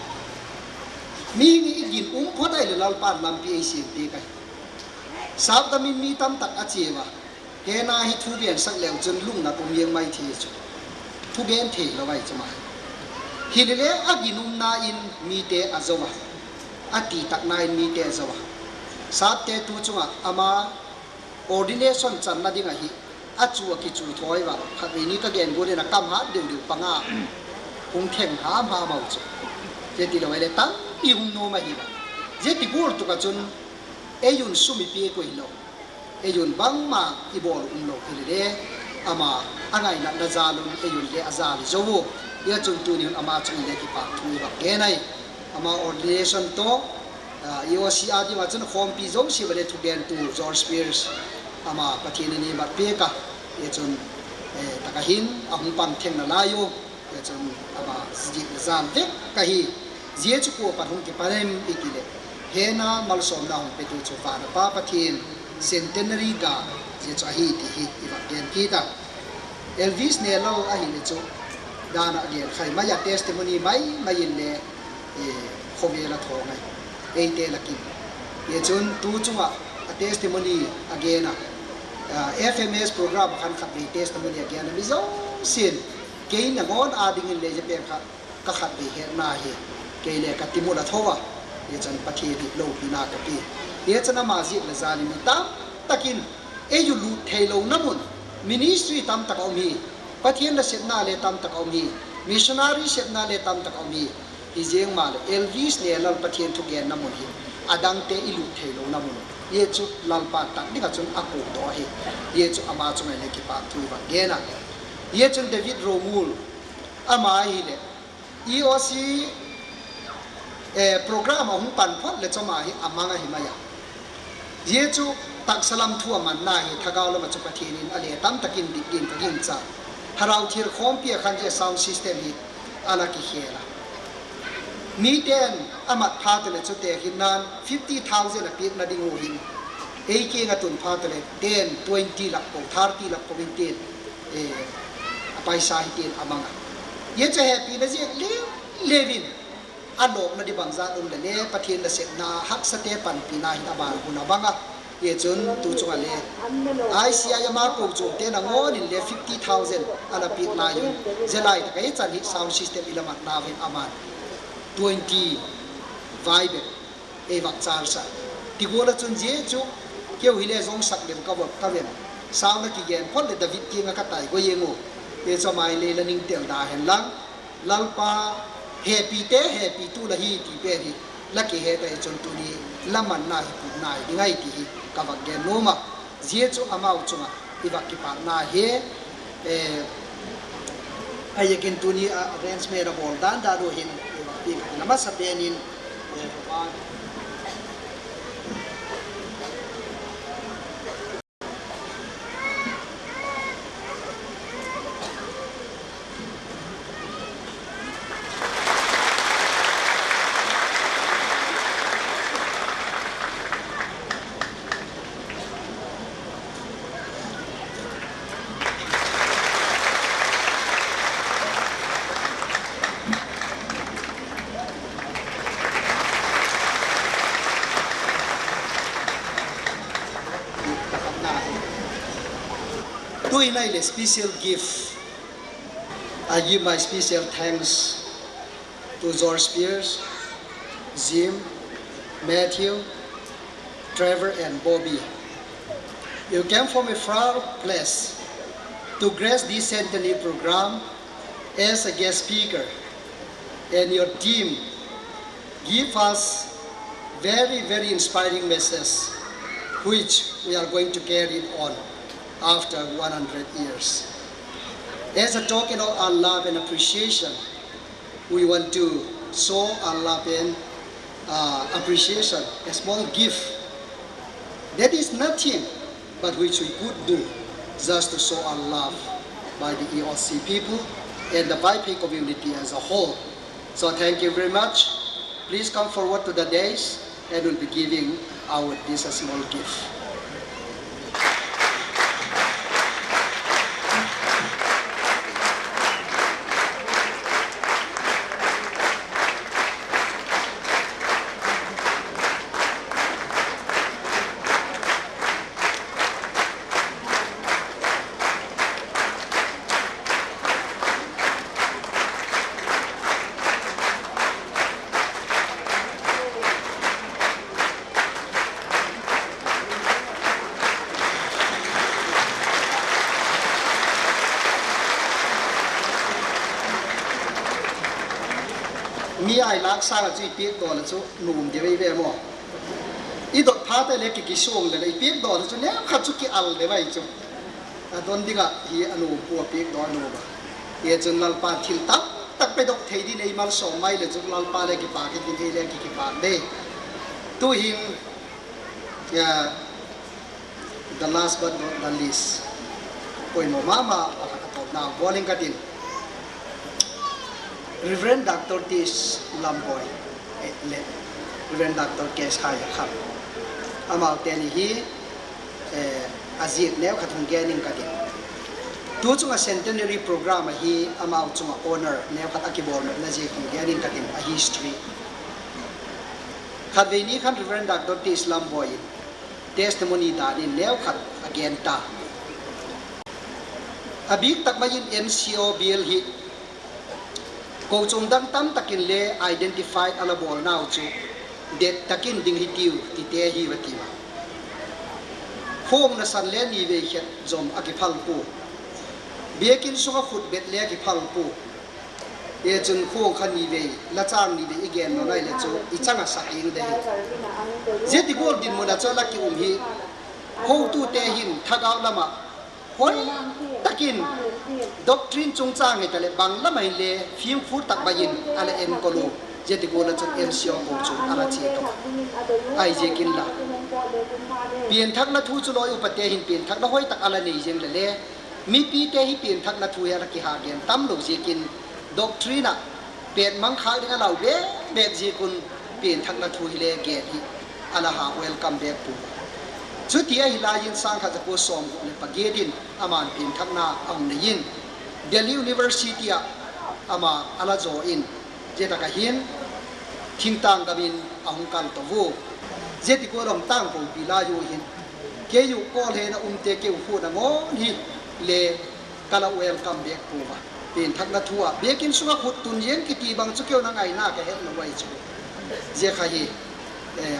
Mihing i ginum phot ahileh Lalpa'n lampi ei siam piak ahi. Sâpdam in mi tamtak a chia ua, Hena hi thu gensak leu chun lungnat um ziang mai thei chu, thugen theilo ahi chu ma. Hilele a ginumna in mite a zo a, a titakna in mite a zo a. Sâpte tu chung ah ama ordination channa ding ahi, a chu a kichu thawi ua, khatvei ni ka gen gual in a kam hat deu deu panga hung theng ham ham au chu. Zia tilo ahileh tampi hung nuam ahi a. Zia ti gual tuk ah chun ei un sum i piak uh hilo, ei un bangma i bawl umlo hilele, ama a ngainatna jal un ei un le a jal i zo u. Zia chun tuni hun ama chung in le kipâk thu i vak gen ahi. Ama ordination tawh, ah, E O C a ding ah chun khawmpi zosia ah le thugentu George Pierce, ama Pathian in ei mat piak a. Zia chun, eh, tak ah hin a hung pang theng nalai u. Zia chun ama ziak le jal vek ahi. Zia chu kua pat hung kipan em i ti leh, Hena malsawmna hung petu chu van a Pa Pathian, centenary ga, zia chu ahi ti hi i vak gen kit a. Elvis Nelal ahileh chu dan ah gen khai mai a, testimony mai mai in le, eh, khawvel a thaw ngai, eite lak in. Zia chun tu chung ah a testimony a gen a, ah, F M S program ah khan khatvei testimony a gen a, mi zosia'n, kei nangawn â dingin le zia pen kha ka khatvei hetna hi, kei le ka timul a tho a, zia chun Pathian hi lopina ka pia. Zia chun ama ziak le jal in mi tam tak in ei u lut theilona mun, ministry tam tak a um hi, Pathian nasepna le tam tak a um hi, missionary sepna le tam tak a um hi. Hiziang maleh Elvis le Lal Pathian thugenna mun hi a dangte i lut theilona mun, zia chu Lalpa tak ding ah chun a kuandaw ahi. Zia chu ama chung ah le kipâk thu i va gen a. Zia chun David Romul, ama ahileh EOC program a hung pan phot leh chu ama hi a mang ahi mai a. Zia chu taksa lam thu a manna hi, thagau lam ah chu Pathian in a le tam tak in dik ding ka gingcha. Thlarau thil khawmpi ah khan zia sound system hi a la kikhel a. Miten a mat phat leh chutêk hinna'n fifty thousand a piakna ding uh hin, ei kiang ah tun phat leh ten, twenty lak ko, thirty lak ko in tin, a paisa hi tin a mang a. Zia chu hepina ziak leu leu in, a lawkna ding bangzat um leh le Pathian nasepna haksate panpina hin a ban hun a bang a. Zia chun tu chung ah le ICI ama kochuamte nangawn in le fifty thousand a la piak lai un, zia lai tak ah i chan hi sound system i la matnau hin aman twenty vai bep ei vak charge a. Ti gual ah chun zia chu keu hile zong sak lem ka vot ka ven. Sound a kigen phot leh David kiang ah ka tai goi eng u. Zia chu ama in le la ning tel da hen lang, Lalpa hepite hepitu la hi ti pen hi la kihet ahi chun tuni la manna hi put nai ding ahi ti hi ka vak gen nuam a. Zia chu amau chung ah i vak kipâkna hi. Ahiziakin tuni a arrangement a bawl dan dan uh hin i vak piak a, a masapen in Tu'hin ahileh special gift. I give my special thanks to George Pierce, Jim, Matthew, Trevor and Bobby. You came from a far place to grace this centenary program as a guest speaker, and your team give us very, very inspiring message, which we are going to carry on after one hundred years. As a token of our love and appreciation, we want to show our love and, uh, appreciation, a small gift that is nothing, but which we could do just to show our love by the E O C people and the Vaiphei community as a whole. So thank you very much. Please come forward to the dais and we'll be giving out this, uh, small gift. Mi â i lâk sâng ah chu i piakdaw le chu nuam deu ei ve maw. I dot phat leh kikisuang leh i piakdaw le chu neukhat chu kial deu ahi chu. A don ding ah hi a nuam pua, a piakdaw a nuam a. Hi chun Lalpa'n thil tam tak pedok thei dingin ei malsawm mai leh chu Lalpa le kipâk intin, ei le kikipâk de. Tu'hin, the last but not the least, poimaw ma ma pakhat a tawpna bawl ing ka tin, Reverend Doctor T S Lamboi leh Reverend Doctor K S Haiakham, amaute ni hi a ziak neukhat hung gen ing ka tin. Tu chung ah centenary program ahi, amau chung ah honour neukhat a kibawlna ziak hung gen ing ka tin, a history. Khatvei ni khan Reverend Doctor T S Lamboi in testimony dan in neukhat a gen ta. A bîk tak mai in M C O bial hi kochuam dang tam tak in le identify a la bawlnau chu det tak in ding hitiu tite hi va ti a. Khuang nasan le ni vei khet zom a kiphal pua. Biakin sung ah khut bet le a kiphal pua. E chun khuang kha ni vei, la châng ni vei i gen lo nai le chu i chang a sak ing de hi. Zia ti gual dinmun ah chu la ki um hi. Hotute hin thagau lam ah hoi tak in doctrine chungchâng hitaleh bang lam ah hinle fimkhur tak mai in a la enkol u. Zia ti gual ah chun M C O kochuam a la chia to. Ahiziakin la, pianthakna thu chu lawi upate hin pianthakna hoi tak a la nei ziang le le, mipite hi pianthakna thu hi a la kiha gen tam lo ziakin, doctrine ah pêt mang khâk ding a lau bêk bêk ziak un, pianthakna thu hile gen hi a la ha welcome bêk pua. Chuti ahi lai in sâng khat za kua sawmguk leh pagiat in ama'n pianthakna a hung nei in, Delhi University ah ama a la zaw in, zia tak ah hin thingtâng gam in a hung kal to u. Zia ti gual a hung tangkopi lai u hin, kei u kawl hen a umte keu khuan a ngawn hi le ka la welcome bêk pua a. Pianthakna thu ah biakin sung ah khut tun ziang kiti bang chu keu na ngaina ka het lo ahi chu. Zia kha hi,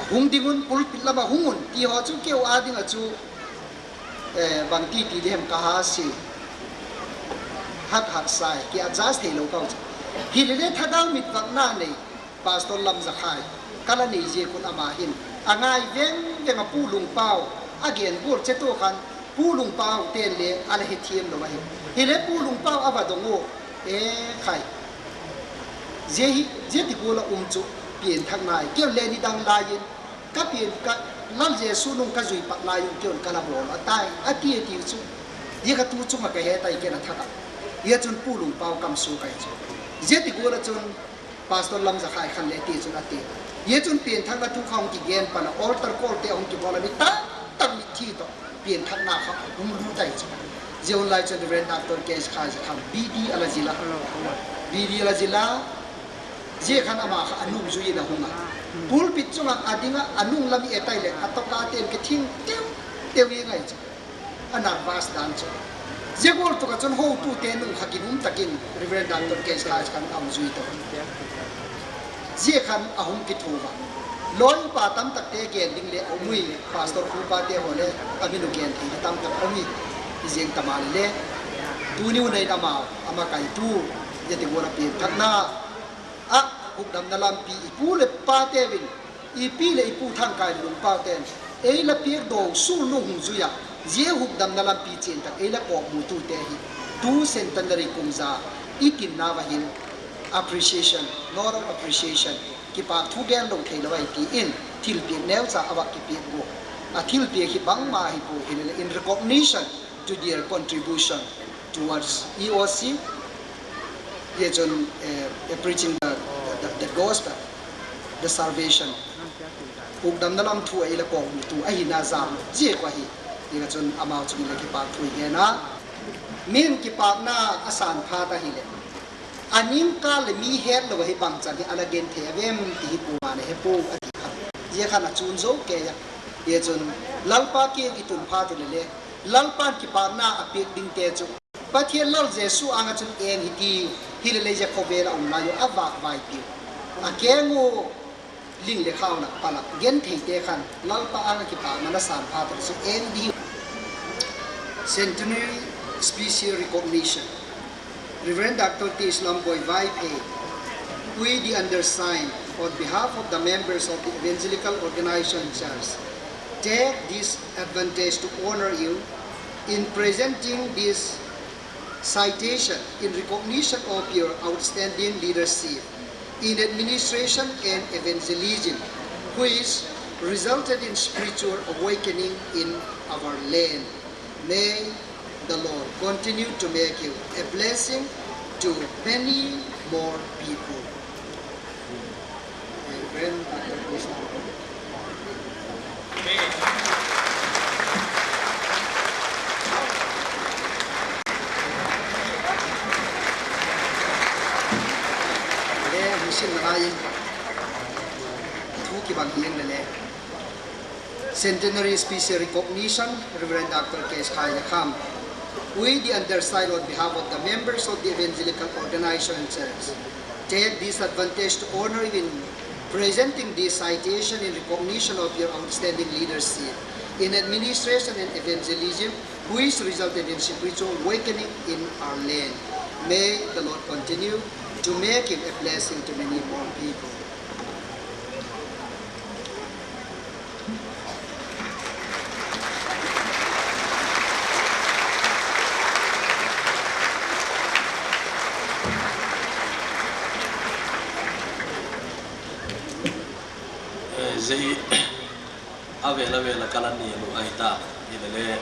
hung ding un, pulpit lam ah hung un ti haw chu keu â ding ah chu, bangti ti di hem ka ha si, hat hat sai, ki adjust theilo kau chu. Hilele thagau mitvakna nei Pastor Lamzakhai ka la nei ziak un ama hin a ngai veng veng a, Pu Lungpau a gen gual che tu khan Pu Lungpau ten le a la hethiam lo ahi. Hile Pu Lungpau a va dong u, e khai, zia hi, zia ti gual a um chu pianthakna hi. Keu le nidang lai in ka pian ka, Lal Jesu nung ka zui pat lai un keu in ka la bawl a tai a ti a tiu chu. Zia kha tu chung ah ka he tai, ken a thak ah. Zia chun Pu Lungpau kam suak ahi chu. Zia ti gual ah chun Pastor Lamzakhai khan le ti chun a ti. Zia chun pianthakna thu kha hung kigen pan a altar call te hung kibawl a, mi tam tak mitthi tawh pianthakna kha hung lut ahi chu. Zia hun lai chun Reverend Doctor K S Khaizakham B D a la zil a, B D a la zil a, zia khan ama kha a nungzui in a hung a, pulpit chung ah a ding ah a nung lam i et tai leh a tawkate'n kithing teu teu i ngai chu. A nervous dan chu. Zia gual tuk ah chun hotute nung kha ginum tak in Reverend Doctor K S Khaizakham a hung zui to. Zia khan a hung kithu a, lawi upa tam takte gen ding le a um ui, pastor khupate haw le a min u gen thei di tam tak a um i, i ziang ta maleh le, tuni u nei lam a, a makaitu, zia ti gual a pianthakna ah hukdamna lampi i pu leh pate vin, i pi leh i pu Thangkai leh Lungpau ten ei la piak daw sul nung hung zui a, zia hukdamna lampi chian tak ei la kawkmutute hi tu centenary kum za i tinna va hin appreciation, note of appreciation, kipâk thu gen lo theilo ahi ti in thilpiak neucha a va kipiak ua. A thilpiak hi bangma hi pua, hilele in recognition to their contribution towards E O C, zia chun, eh, preaching the, the, the gospel, the salvation, hukdamna lam thu a ei la kawkmutu ahina zam ziak uh ahi. Zia chun amau chung in le kipâk thu i gen a, min kipâkna a sân phat ahileh, a ningkal leh mi hetlo ahi bangchan hi a la genthei a vem ti hi kuama'n a he puau a ti kha. Zia khan a chun zo kei a. Zia chun Lalpa kiang i tun phat u leh le, Lalpa'n kipâkna a piak dingte chu Pathian Lal Jesu âng ah chun eng hi ti, hilele zia khawvel a um lai u a vâk vaipi u, a keng u, ling leh khau lak pal ah gentheite khan Lalpa âng ah kipâkna la sân phat u chu eng di. Centenary Special Recognition. Reverend Doctor T Islam Boi Vaiphei, we the undersigned, on behalf of the members of the Evangelical Organization Church, take this advantage to honor you in presenting this citation in recognition of your outstanding leadership in administration and evangelism, which resulted in spiritual awakening in our land. May the Lord continue to make you a blessing to many more people. Le, hung sim nalai in, thu kibang hiang le le. Centenary Special Recognition, Reverend Doctor K S Khaizakham. We, the undersigned, on behalf of the members of the Evangelical Organization Church, take this advantage to honor you in presenting this citation in recognition of your outstanding leadership in administration and evangelism, which resulted in spiritual awakening in our land. May the Lord continue to make him a blessing to many more people. Zia hi a vêl a vêl a ka la nial uh ahi ta, hilele,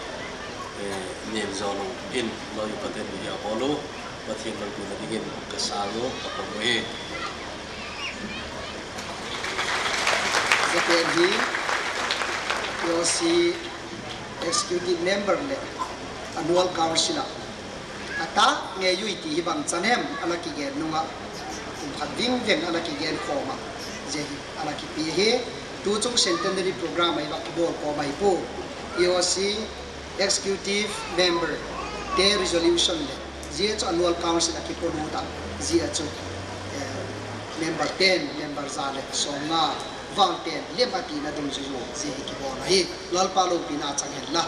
nial zaw lo in lawi paten ni hi a bawl u, Pathian lalpina dingin ka sâng u, ka pom uhi. Zia pen hi E O C Executive Member leh Annual Council ah a tâk ngei ui ti hi bangchan hem a la kigen nung ah, kum khat ving veng a la kigen khawm ah, zia hi a la kipia hi. Tuchung Centenary Program ah i va kibawl kawm ahi pua, E O C Executive Member te resolution leh zia chu Annual Council ah kipolut ah, zia chu memberte'n member za leh sawmnga vangte'n lem a tina dungzui u zia hi kibawl ahi. Lalpa lopina chang hen la.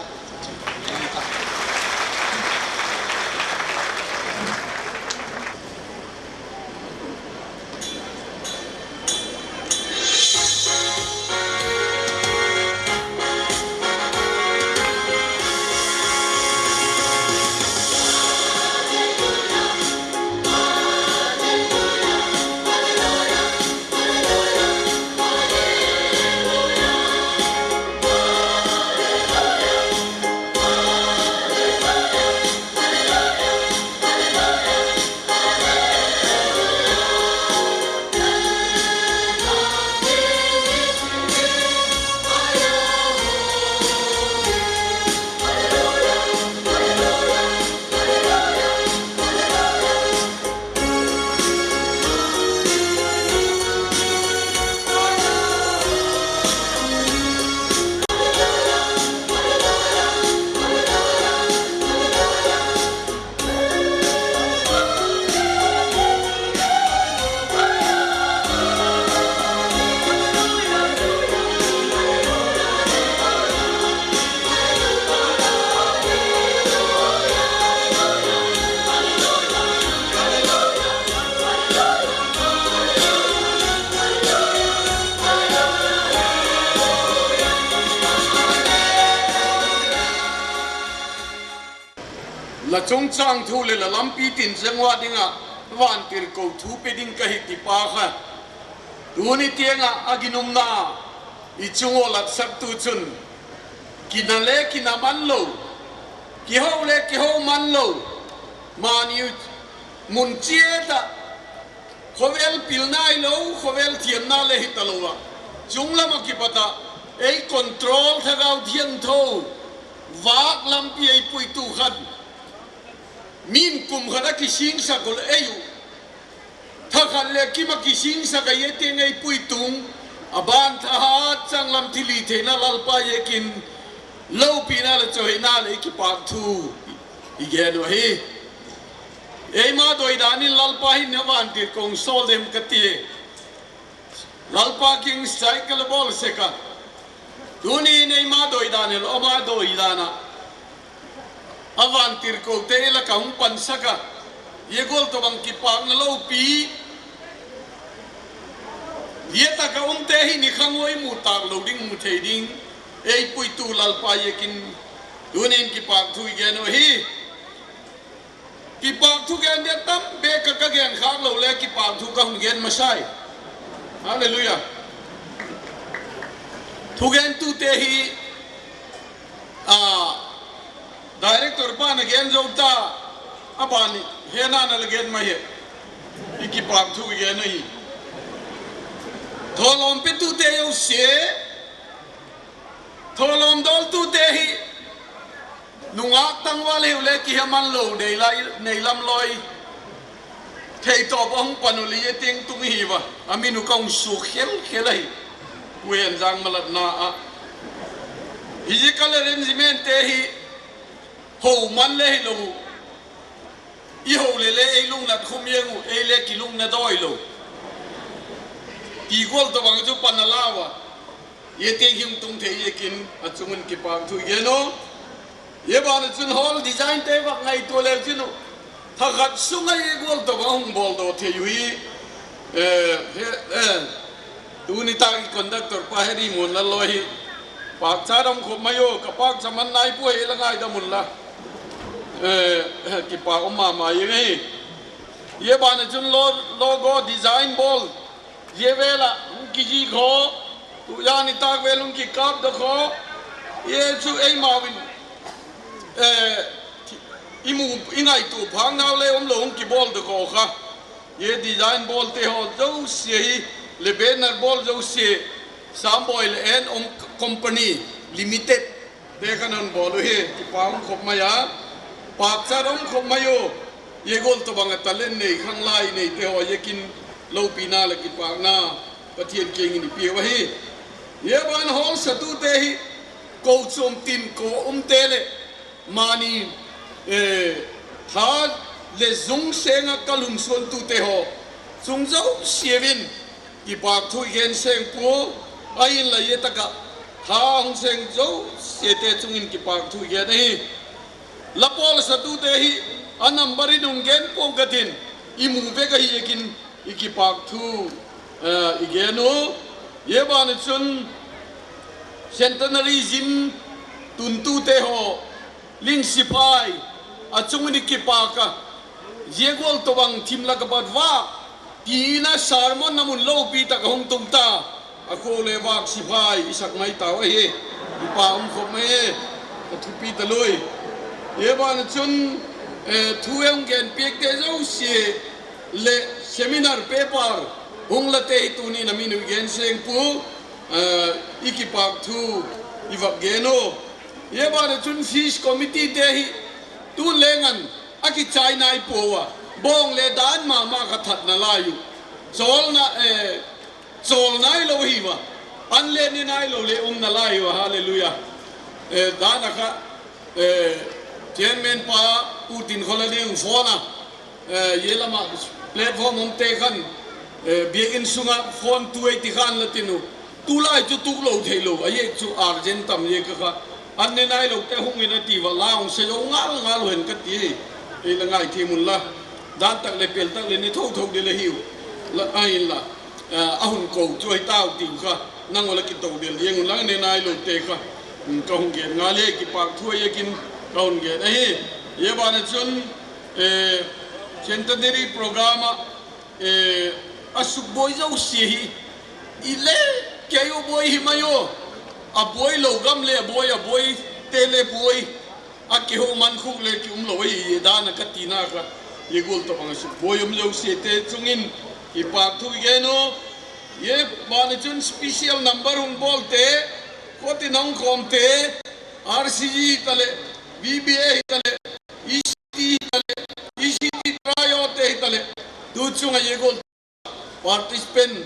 La chungchâng thu leh la lampi tin zeng ua ding ah vantirko thu pe ding ka hi ti pa kha, tuni tiang ah a ginumna i chung ua latsaktu chun, kina le kina man lo, kiho le kiho man lo, mani mun chiat ah khawvel pil nai lo, khawvel thiamna le hi talo ah, chung lam ah kipat ah ei control Thagau Thiangtho vâk lampi ei puitu khan, min kum khat a kisingsak u leh ei uh, tha khat leh kim ah kisingsak a ei tiang ei puitung, a ban thahat chang lam thilhitheina Lalpa ziakin lopina leh chawihoina leh i kipâk thu i gen uh ahi. Eima doidan in Lalpa hin a vantirko sawl dem ka ti. Lalpa kiang cycle a bawl sek a, tuni in eima doidan hilo ama doidan ah a vantirkote i lak ah hung pansak a, zia gual tawhbang kipâkna lopi, zia tak ah umte hi ni khang ua i mu tâk lo ding, mu thei ding ei puitu Lalpa ziakin tuni in kipâk thu i gen uh ahi. Kipâk thugen dia tam bêk ah ka gen khâk lo le kipâk thu ka hung gen masai. Hallelujah. Thugentute hi, director pa'n a gen zo ta, a ban hena na la gen mai hi. I kipâk thu i gen ahi. Thawlawm petute zosia, thawlawm dawltute hi, nungâk tangval hiu le kihe man lo, nei lam lawi thei tawp a hung pan u le zia tiang tung i hi ua, a min uh ka hung suak khel khel ahi. Pu Henzang malatna ah, physical arrangementte hi ho man le hilo, i ho le le ei lungnat khum ziang uh, ei le kilungna dawi lo, ti gual tawhbang chu pan a lau a. Ziate hung tung thei ziakin a chung in kipâk thu i gen u. Zia ban ah chun hall designte vak ngaitua leu chin uh, thakhat sung ah zia gual tawh a hung bawldaw thei uh hi. Tuni tâk i conductor pa Henry Muanlal lawi hi pâkchat um khop mai u, ka pâkcham an nai pua hi la ngaidam unla. Kipâk um ma ma ing ahi. Zia ban ah chun logo design bawl zia vel ah hung kizik haw, tujan nitâk vel hung kikâpdok haw, zia chu eimau in i ngaitua phâknau le umlo hung kibawldok haw kha, zia design bawlte haw zosia hi, le banner bawl zosia, Samboi le En Om Company Limited te khan hun bawl uh hi, kipâk um khop mai a, pâkchat um khop mai u. Zia gual tawhbang ah talent nei, khanglai neite haw ziakin lopina leh kipâkna Pathian kiang in i piau ahi. Zia ban hall satute hi, kochuam tin ko umte leh mani tha leh zung seng ah ka lunsuantute haw chung zosia in kipâk thu i gen seng pua, ahinla zia tak ah tha hung seng zosiate chung in kipâk thu i gen ahi. La pawl satute hi a number in hung gen pua ka tin, i mu vek ahi ziakin i kipâk thu i gen u. Zia ban ah chun centenary zin tuntute haw, Ling Siphai, a chung in i kipâk a, zia gual tawhbang thim lak ah pat vâk ti in a sermon a mun lopi tak a hung tung ta, a khua le vâk siphai i sak mai tau ahi. Kipâk um khop mai e, a thupi ta lui. Zia ban ah chun thu hung genpiakte zosia leh seminar paper hung late hi tuni'n a min uh i gen seng pua, i kipâk thu i vak gen u. Zia ban ah chun feast committeete hi tun leng an a kichai nai pua a, bawng le dan ma ma kha that nalai uh, chawl nailo hi ua, an le ne nailo le um nalai ua, hallelujah. Dan ah kha chairman pa Pu Tinkhol a ding phone a, zia lam ah platform umte khan biakin sung ah phone tu ei ti khan la tin uh, tulai chu tuk lo theilo a, ziak chu urgent tam ziak a kha, an ne nailote hung in a ti ua, la hung sa zo ngal ngal hen ka ti. Ei la ngaithiam unla, dan tak leh pel tak leh ne tho tho ding la hiu, ahinla a hun ko chu ahi tau tiu kha, nang ua la kitodel ziang unla, ne nailote kha ka hung gen ngal e, kipâk thu ahi ziakin ka hun gen ahi. Zia ban ah chun centenary program ah a sukbuai zosia hi, i le kei u buai hi mai u, a buai lo gam le a buai, a buaite le buai, a kiho man khuk le ki um lo ahi, zia dan ah ka tina kha, zia gual tawhbang a sukbuai um zosiate chung in kipâk thu i gen u. Zia ban ah chun special number hung bawlte, khuatin a hung khawmte, RCG hitaleh, VBA hitaleh, ECT hitaleh, ECT Trio te hitaleh, tu chung ah zia gual participant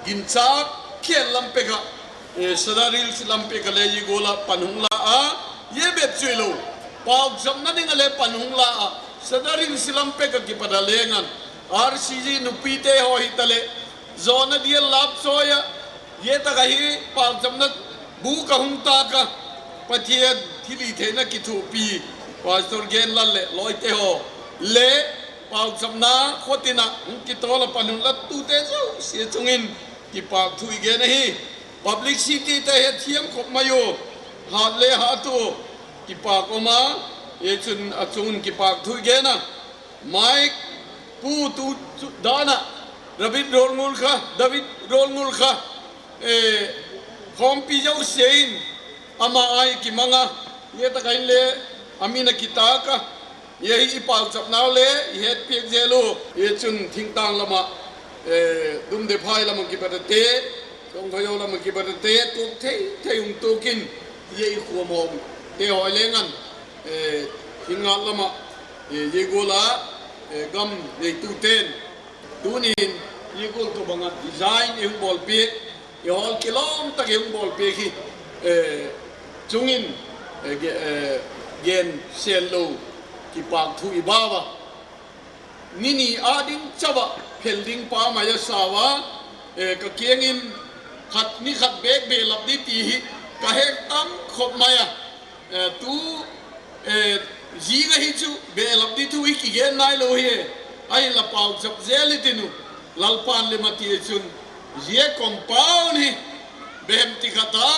ginchâk khêl lam pek ah, Sadar Hills lam pek ah le zia gual ah pan hung la a, zia bep chu hilo, pauchapna ding ah le pan hung la a, Sadar Hills lam pek ah kipat a leng an, RCG nupite haw hitaleh, zawna dial lap chawi ah, zia tak ahi, pauchapna bûk a hung tâk a, Pathian thilhitheina kithuapi, Pastor Genlal leh lawite haw le, pauchapna khuatin ah hung kitawl a pan hung la tute zosia chung in kipâk thu i gen ahi. Publicity te hethiam khop mai u, hat le hat u, kipâk um a, zia chun a chung in kipâk thu i gen a. Mike, pu tu dan ah, David Rolngul kha, David Rolngul kha, khawmpi zosia in ama â i kimang a, zia tak ah inle a min a kitâk a, zia hi i pauchapnau le i hetpiak zel u. Zia chun thingtâng lam ah, Dumdephai lam ah kipat ate, Songkhoyo lam ah kipat ate, tuak thei thei hung tuak in, zia i khuam hawmte haw leng an, thingngat lam ah, zia gual ah, gam neitute'n tuni'n zia gual tawhbang ah design i hung bawlpiak, i hawl kilawm tak i hung bawlpiak hi chung in gen sêl lo, kipâk thu i bau a. Ni ni â ding chau ah phel ding pa mai a sau a, ka kiang in khat ni khat bêk belap di ti hi ka hek tam khop mai a. Tu zing ahi chu belap di thu hi kigen nailo hi. Ahinla pauchap zel i tin u, Lalpa'n lem a ti chun, zia compound hi behem ti khat a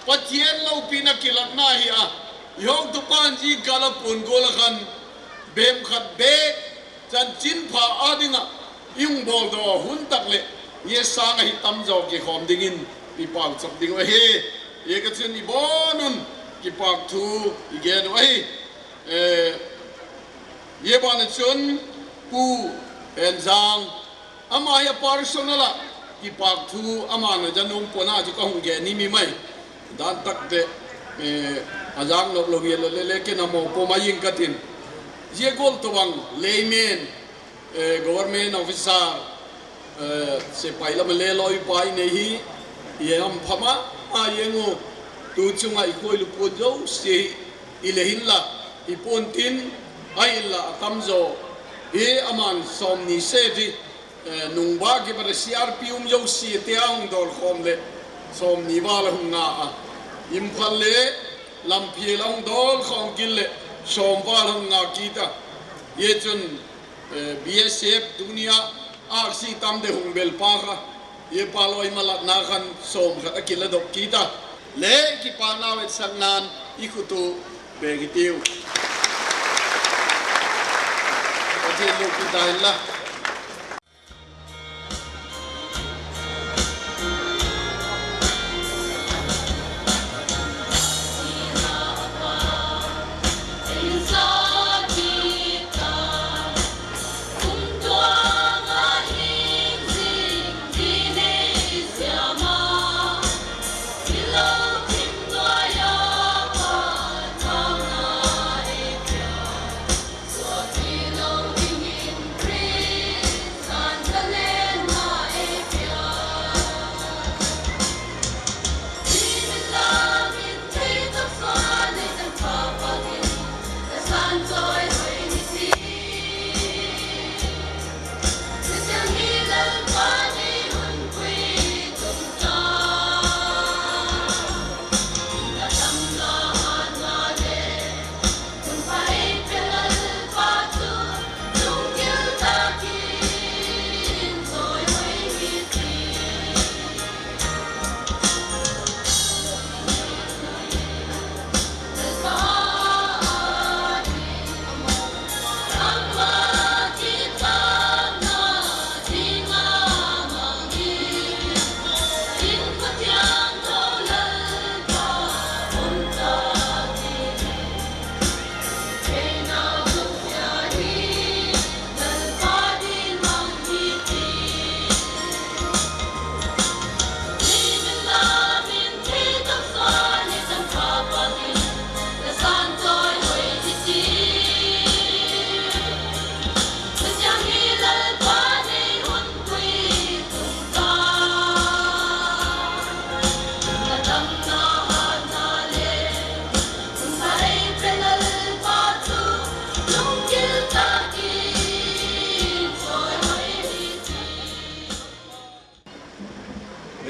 Pathian lopina kilâkna hi a, i hotupa'n zingkal a puan gual a khan behem khat bêk chanchinpha â ding ah i hung bawldaw hun tak leh, zia sâng ahi tamzaw kikhawm dingin i pauchap ding uh ahi. Ziaka chun i bawn un kipâk thu i gen uh ahi. Zia ban ah chun Pu Henzang, ama hi a personal ah kipâk thu ama'n a za nuam pua'n a chu ka hung gen hi mi mai. Dan tak te a zang nop lo hi a le le le ken a maw pawm a ing ka tin. Zia gual tawhbang layman, government officer, sepai lam a le lawipa i nei hi, i hampha ma ma ziang u. Tu chung ah i khuailu puan zosia hi i le hinla, i puan tin, ahinla a tamzaw hi ama'n sawmni se ti, nungba kipat a C R P um zosiate a hung dawlkhawm leh sawmni val a hung nga a, Imphal le Lamphel a hung dawlkhawm kit leh sawm val a hung nga kit a. Zia chun B S F tuni ah âksi tam de hung bel pa kha, zia pa lawi malatna khan sawm khat a kiladok kit a. Le kipâknau etsakna'n i khut u beng i tiu. Pathian lopina ta hen la.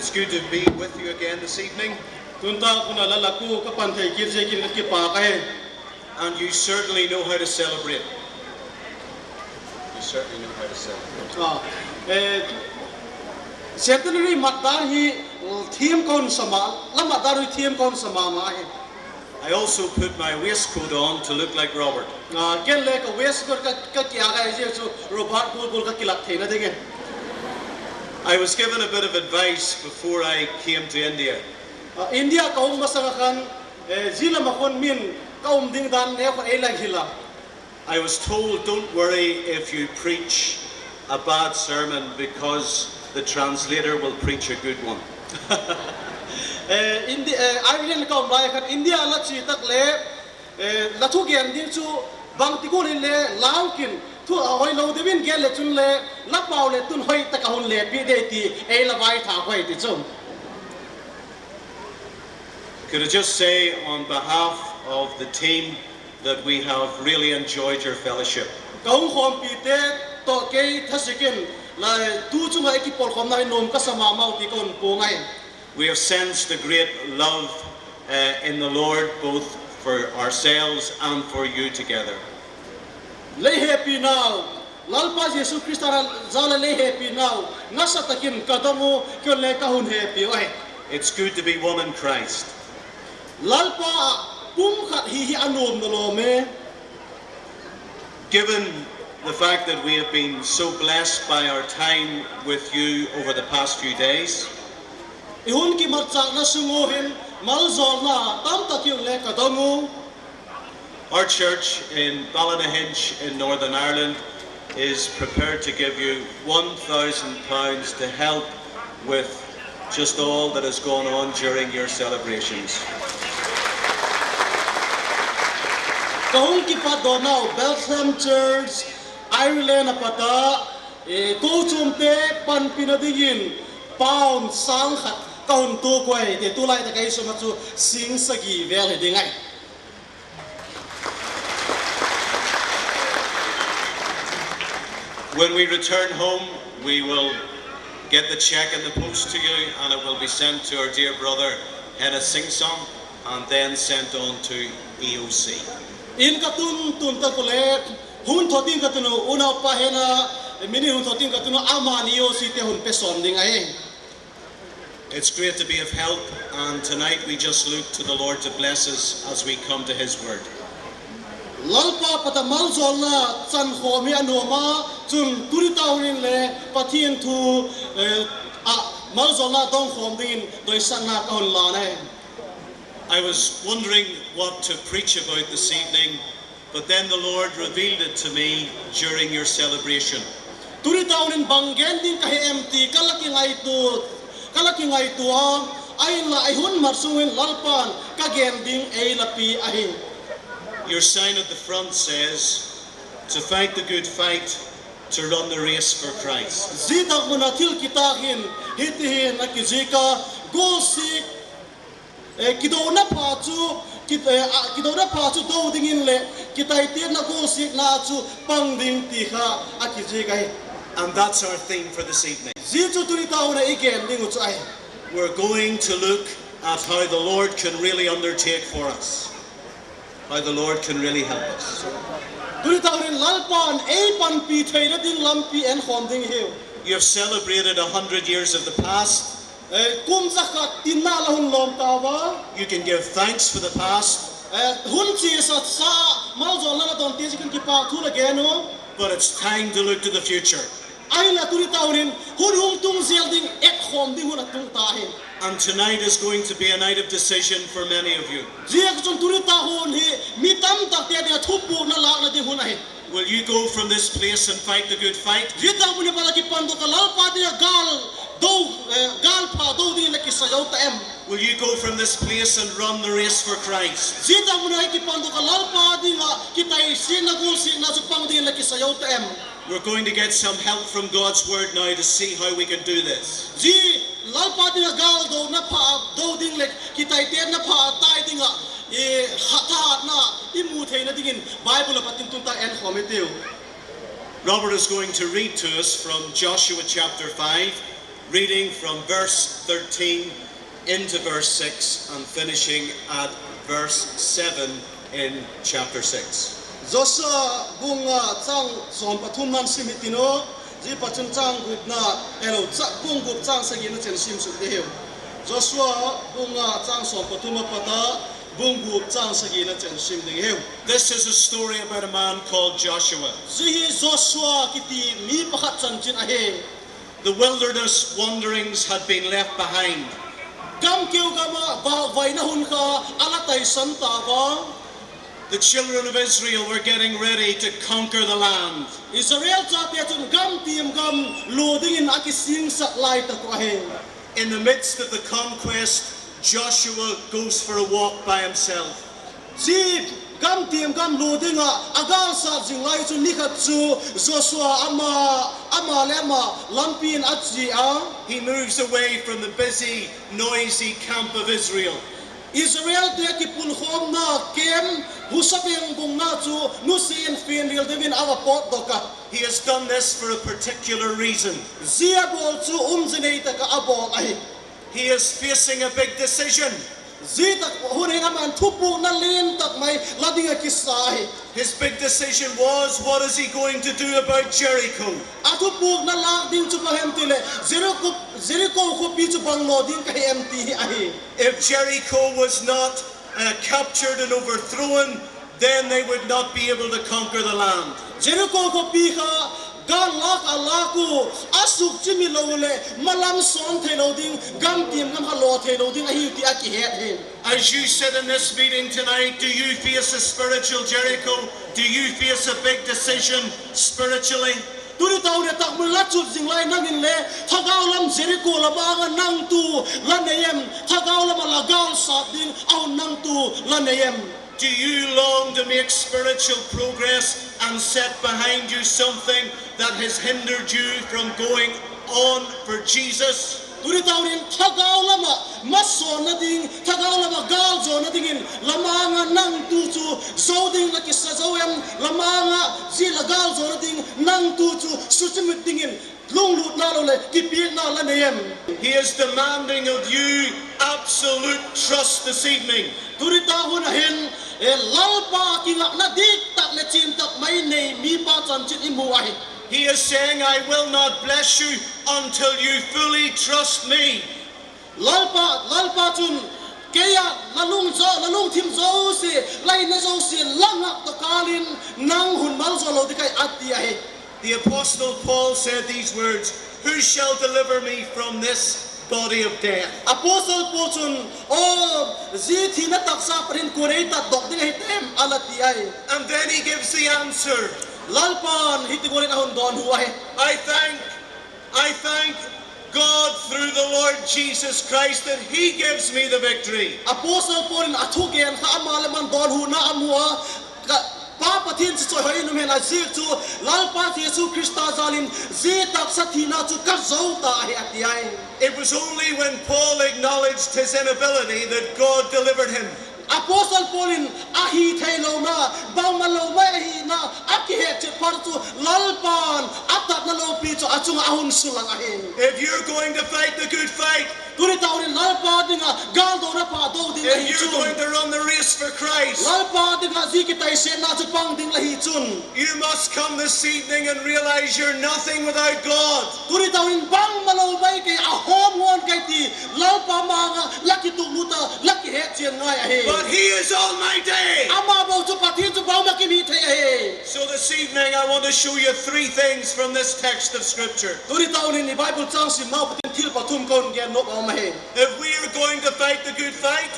It's good to be with you again this evening. Tun tak un a la lak u ka pan thei kit ziakin ka kipak ahi. And you certainly know how to celebrate. You certainly know how to celebrate. Centenary mat dan hi thiam ka hun sa ma, la mat dan hi thiam ka hun sa ma ma hi. I also put my waistcoat on to look like Robert. Ken le ka waistcoat ka, ka kiak ahi zia chu Robert gual gual ka kilâk theina dingin. I was given a bit of advice before I came to India. India ka um masang ah khan, zia lam ah khun min ka um ding dan neu kha ei la hil a. I was told, don't worry if you preach a bad sermon because the translator will preach a good one. Ireland ka um lai khan India la chia tak le, la thugen ding chu bangti gual hinle lau kin, thu a hoilo deu in gen le chun le, la pau le tun hoi tak a hun lepi dei ti ei la vaithak hui ti chu. Could I just say on behalf of the team that we have really enjoyed your fellowship. Ka hung khawmpite tawh kei thasik in, tu chung ah i kipawlkhawmna hi nuam ka sa ma mau ti ka hun puang ahi. We have sensed the great love uh, in the Lord, both for ourselves and for you together. Lei hepinau, Lalpa Jesu Khrista jal a lei hepinau nasa tak in ka dong u, kei le ka hun hepi u ahi. It's good to be one in Christ. Lalpa ah pum khat hi hi a nuam na lawm e. Given the fact that we have been so blessed by our time with you over the past few days, i hun kimatchâkna sung u hin maljawlna tamtak i le ka dong u. Our church in Ballinahinch in Northern Ireland is prepared to give you one thousand pounds to help with just all that has gone on during your celebrations. Ka hung kipatdawnau Bethlehem Church, Ireland a pat a, kochuamte panpina dingin pound sâng khat ka hun tuak uai ti, tulai tak a i sum ah chu sîng sagi vêl hi ding ahi. When we return home, we will get the cheque in the post to you, and it will be sent to our dear brother Hena Singson, and then sent on to E O C. In ka tun tun tak u le, hun tho ding ka tun u, unaupa Hena, min in hun tho ding ka tun u, ama'n E O C te hun pe sawm ding ahi. It's great to be of help, and tonight we just look to the Lord to bless us as we come to His word. Lalpa pat a maljawlna chan khawm hi a nuam a, chun tuni tau in le Pathian thu ah maljawlna dong khawm dingin doisakna ka hun lan ahi. I was wondering what to preach about this evening, but then the Lord revealed it to me during your celebration. Tuni tau in bang gen ding ka he em ti ka la kingaitua a, ahinla i hun mat sung in Lalpa'n ka gen ding ei la pi ahi. Your sign at the front says, to fight the good fight, to run the race for Christ. Zia tak mun a thil kitâk hin hiti hin a kizik a, gualsiak, kidona pha chu, kidona pha chu do dingin leh kitaitêkna gualsiakna chu pang ding ti kha a kizik ahi. And that's our theme for this evening. Zia chu tuni tau in a i gen ding uh chu ahi. We're going to look at how the Lord can really undertake for us, how the Lord can really help us. Tuni tau in Lalpa'n ei panpi theina ding lampi enkhawm ding hiu. You have celebrated a hundred years of the past. Kum za khat tinna la hun lawm tau a. You can give thanks for the past. Hun chiasaksa, maljawlna la don ti ziakin kipakthu la gen u. But it's time to look to the future. Ahinla tuni tau in hun hung tung zel ding etkhawm ding hun a tung ta hi. And tonight is going to be a night of decision for many of you. Ziaziakchun tuni tau hun hi mi tamtakte ding ah thupukna lâkna ding hun ahi. Will you go from this place and fight the good fight? Zia tak mun a pat a kipandok a Lalpa ding ah gâl pha do dingin la kisa zo ta em? Will you go from this place and run the race for Christ? Zia tak mun a kipandok a Lalpa ding ah kitaisiakna gualsiakna chu pang dingin la kisa zo ta em? We're going to get some help from God's word now to see how we can do this. Zia Lalpa ding ah gâl dona pha do ding leh kitaitêkna pha tai ding ah thahatna i mu theina dingin Bible a pat in tun tak enkhawm i tiu. Robert is going to read to us from Joshua chapter five, reading from verse thirteen into verse six and finishing at verse seven in chapter six. Joshua bung nga châng sawm pathum nan sim hitiu. Zia pat chun châng gupna, elo, bung gup châng sagina chen sim suk di hiu. Joshua bung nga châng sawm pathum a pat a bung gup châng sagina chen sim ding hiu. This is a story about a man called Joshua. Zia hi Joshua kiti mi pakhat chanchin ahi. The wilderness wanderings had been left behind. Gam keu gam ah vâkvaina hun kha a la taisan ta a. The children of Israel were getting ready to conquer the land. Israel chate chun gam tiam gam lua dingin a kisingsak lai tak uh ahi. In the midst of the conquest, Joshua goes for a walk by himself. Zia gam tiam gam lua ding ah a gâlsat zing lai chun ni khat chu Joshua ama leh ama lampi in a chia a. He moves away from the busy, noisy camp of Israel. Israelte kipulkhawmna camp husa beng bungna chu nusia in fianrial deu in a va pawtdok a. He has done this for a particular reason. Zia bawl chu umzinei tak ah a bawl ahi. He is facing a big decision. Zia tak hun hin ama'n thupukna lian tak mai la ding ah kisa hi. His big decision was, what is he going to do about Jericho? A thupukna lâk ding chu bang hem ti leh, Jericho, Jericho khawpi chu bang law ding ka hi em ti hi ahi. If Jericho was not, uh, captured and overthrown, then they would not be able to conquer the land. Jericho khawpi kha gâl lâk a lâk u, a sukchim hilo leh malam sawn theilo ding, gam tiam gam kha law theilo ding ahiu ti a kihet hi. As you sit in this meeting tonight, do you face a spiritual Jericho? Do you face a big decision spiritually? Tuni tau leh tak mun la chut zing lai nang in le thagau lam Jericho la mang ah nangtu la nei em? Thagau lam ah la gâl sât ding a hun nangtu la nei em? Do you long to make spiritual progress and set behind you something that has hindered you from going on for Jesus? Tuni tau in thagau lam ah masawnna ding, thagau lam ah gâl zawna dingin la mang ah nangtu chu zo ding la kisa zo em? La mang ah zia la gâl zawna ding nangtu chu suchimit dingin lunglutna lo leh kipiakna la nei em? He is demanding of you absolute trust this evening. Tuni tau hun ah hin, e, Lalpa kingakna dik tak leh chian tak mai nei mipa chanchin i mu ahi. He is saying, I will not bless you until you fully trust me. Lalpa, Lalpa chun, kei ah la lungthim zosia, la hinna zosia la ngak tawh kâl in nang hun malzawl lo ding ka hi a ti ahi. The Apostle Paul said these words, Who shall deliver me from this body of death? Apostle Paul chun, aw, zia thina taksa pat hin kua'n ei tatdok ding ahi tem? a la ti ahi. And then he gives the answer. Lalpa'n hiti gual in a hun dawnhu ahi. I thank, I thank God through the Lord Jesus Christ that he gives me the victory. Apostle Paul in a thugen kha ama leh ama dawnhuna a mu a, ka Pa Pathian chu chawihoi in um hen, a ziak chu Lalpa Jesu Khrista jal in zia taksa thina chu ka zo ta ahi a ti ahi. It was only when Paul acknowledged his inability that God delivered him. Apostle Paul in a hitheilona, bangmalo mai ahina a kihetchian phat chu Lalpa'n a tatna lopi chu a chung ah a hun sulang ahi. If you're going to fight the good fight, tuni tau in Lalpa ding ah gâldona pha do ding la hi chun, if you're going to run the race for Christ, Lalpa ding ah zia kitaisêtna chu pang ding la hi chun, you must come this evening and realize you're nothing without God. Tuni tau in bangmalo mai kei a, hawm ngawn kei ti Lalpa ma-âng ah la kituklut a, la kihetchian ngai ahi. But he is Almighty. Ama bang chu Pathian chu bangma kim hi thei ahi. So this evening I want to show you three things from this text of Scripture. Tuni tau in i Bible châng simnau pat in thil pathum ka hun gen nop a um ahi. If we are going to fight the good fight,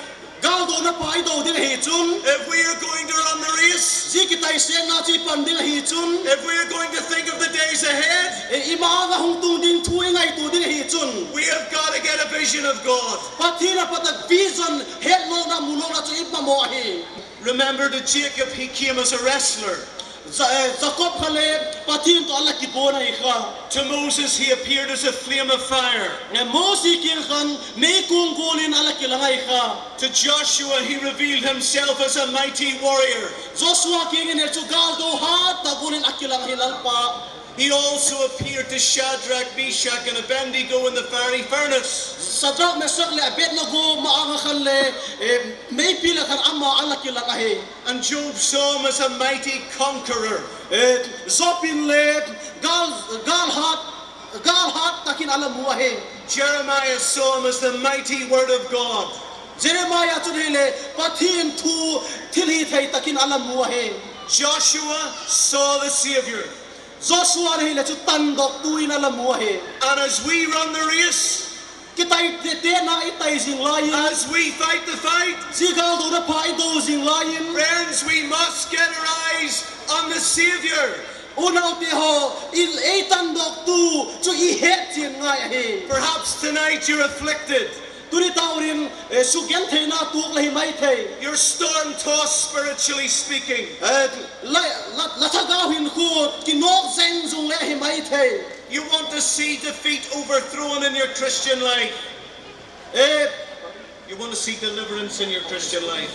gâldona pha i do ding ahi chun, if we are going to run the race, zia kitaisêtna chu i pan ding ahi chun, if we are going to think of the days ahead, i ma-âng ah hung tung ding thu i ngaitua ding ahi chun, we have got to get a vision of God. Pathian a pat a vision, hetlona, mulona chu i mamaw ahi. Remember that Jacob, he came as a wrestler. Jakob kha le Pathian tawh a la kibawn ahi kha. To Moses he appeared as a flame of fire. Mosi kiang khan meikuang gual in a la kilang ahi kha. To Joshua he revealed himself as a mighty warrior. Joshua kiang in le chu gâldo hat tak gual in a kilang ahi Lalpa. He also appeared to Shadrach, Meshach and Abednego in the fiery furnace. Sadrak, Mesak leh Abednego ma-âng ah khan le, meipi lak ah khan ama a la kilang ahi. And Job saw him as a mighty conqueror. Job in le gâl, gâl hat, gâl hat tak in a la mu ahi. Jeremiah saw him as the mighty word of God. Jeremiah chun hile Pathian thu thilhithei tak in a la mu ahi. Joshua saw the Saviour. Joshua hile chu tandoktu in a la mu ahi. And as we run the race, kitaitena i tai zing lai in, as we fight the fight, zia gâldona pha i do zing lai in, friends, we must get our eyes on the Saviour. Unaute haw, i, ei tandoktu chu i hetchian ngai ahi. Perhaps tonight you're afflicted. Tuni tau in, sugentheina tuak la hi mai thei. You're storm-tossed spiritually speaking. La, la thagau hinkhua kinawk zeng zung le hi mai thei. You want to see defeat overthrown in your Christian life. You want to see deliverance in your Christian life.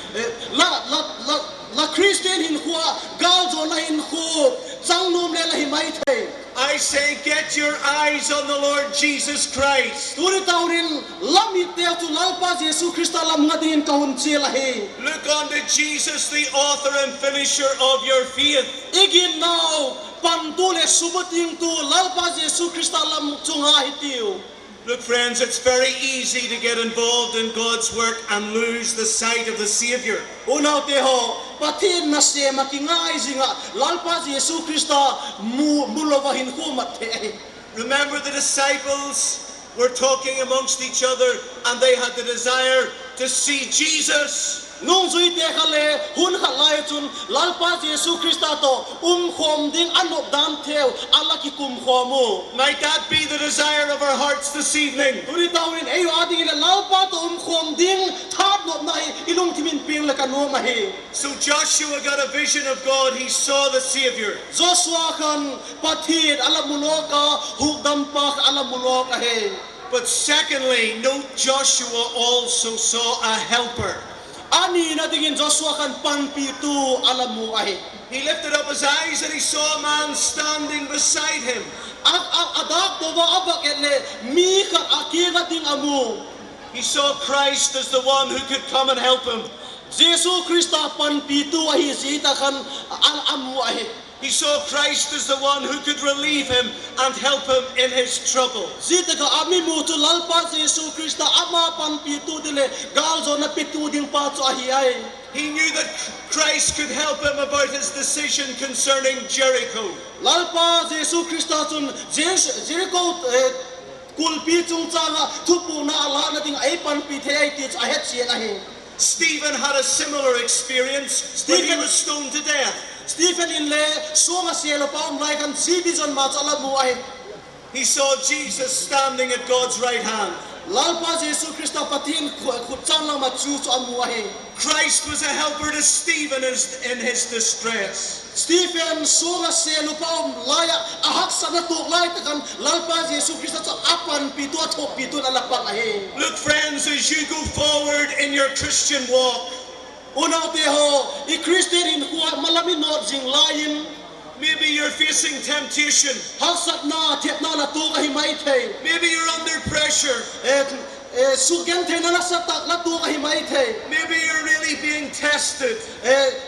La, la, la La Christian hinkhua, gâlzawna hinkhua chang nuam le la hi mai thei. I say, get your eyes on the Lord Jesus Christ. Tuni tau in, la mitteu chu Lalpa Jesu Khrista lam nga dingin ka hun chial ahi. Look unto Jesus, the author and finisher of your faith. I ginnau pantu leh subuatingtu Lalpa Jesu Khrista lam chu nga hitiu. Look, friends, it's very easy to get involved in God's work and lose the sight of the Savior. Unaute haw, Pathian nasêm ah kingai zing ah Lalpa Jesu Khrista mu, mu lo a hinkhua mat thei ahi. Remember, the disciples were talking amongst each other, and they had the desire to see Jesus. Nungzuite kha le hun khat lai chun Lalpa Jesu Khrista tawh umkhawm ding a nop dan theu a la kikum khawm u. Might that be the desire of our hearts this evening? Tuni tau in ei â dingin leh Lalpa tawh umkhawm ding thanopna hi i lungthim in piang le ka nuam ahi. So Joshua got a vision of God, he saw the Savior. Joshua khan Pathian a la mulawk a, hukdampa kha a la mulawk ahi. But secondly, note Joshua also saw a helper. A nina dingin Joshua khan panpitu a la mu ahi. He lifted up his eyes and he saw a man standing beside him. A, a, a dâk to a, a vak et leh mi khat a kiang ah ding a mu. He saw Christ as the one who could come and help him. Jesu Khrista panpitu ahi zia tak khan a, a mu ahi. He saw Christ as the one who could relieve him and help him in his trouble. Zia tak ah a mi mu chu Lalpa Jesu Khrista ama panpitu ding leh gâlzawna petu dingpa chu ahi ai. He knew that Christ could help him about his decision concerning Jericho. Lalpa Jesu Khrista chun Jer-, Jericho, eh, kulpi chungchâng ah thupukna a lâkna ding ah ei panpi thei ahi ti chu a hechian ahi. Stephen had a similar experience when he was stoned to death. Stephen in le suang a sêl upa um lai khan zia vision ma chu a la mu ahi. He saw Jesus standing at God's right hand. Lalpa Jesu Khrista Pathian khu-, khutchâng lam ah chu chu a mu ahi. Christ was a helper to Stephen in his, in his distress. Stephen suang a sêl upa um lai ah a haksatna tuak lai tak khan Lalpa Jesu Khrista chu a panpitu, a thuakpitu in a la pang ahi. Look, friends, as you go forward in your Christian walk, unaute haw, i Christian hinkhua malam i nawt zing lai in, maybe you're facing temptation. Haksatna, thepna la tuak ahi mai thei. Maybe you're under pressure. Sukgentheina nasa tak la tuak ahi mai thei. Maybe you're really being tested.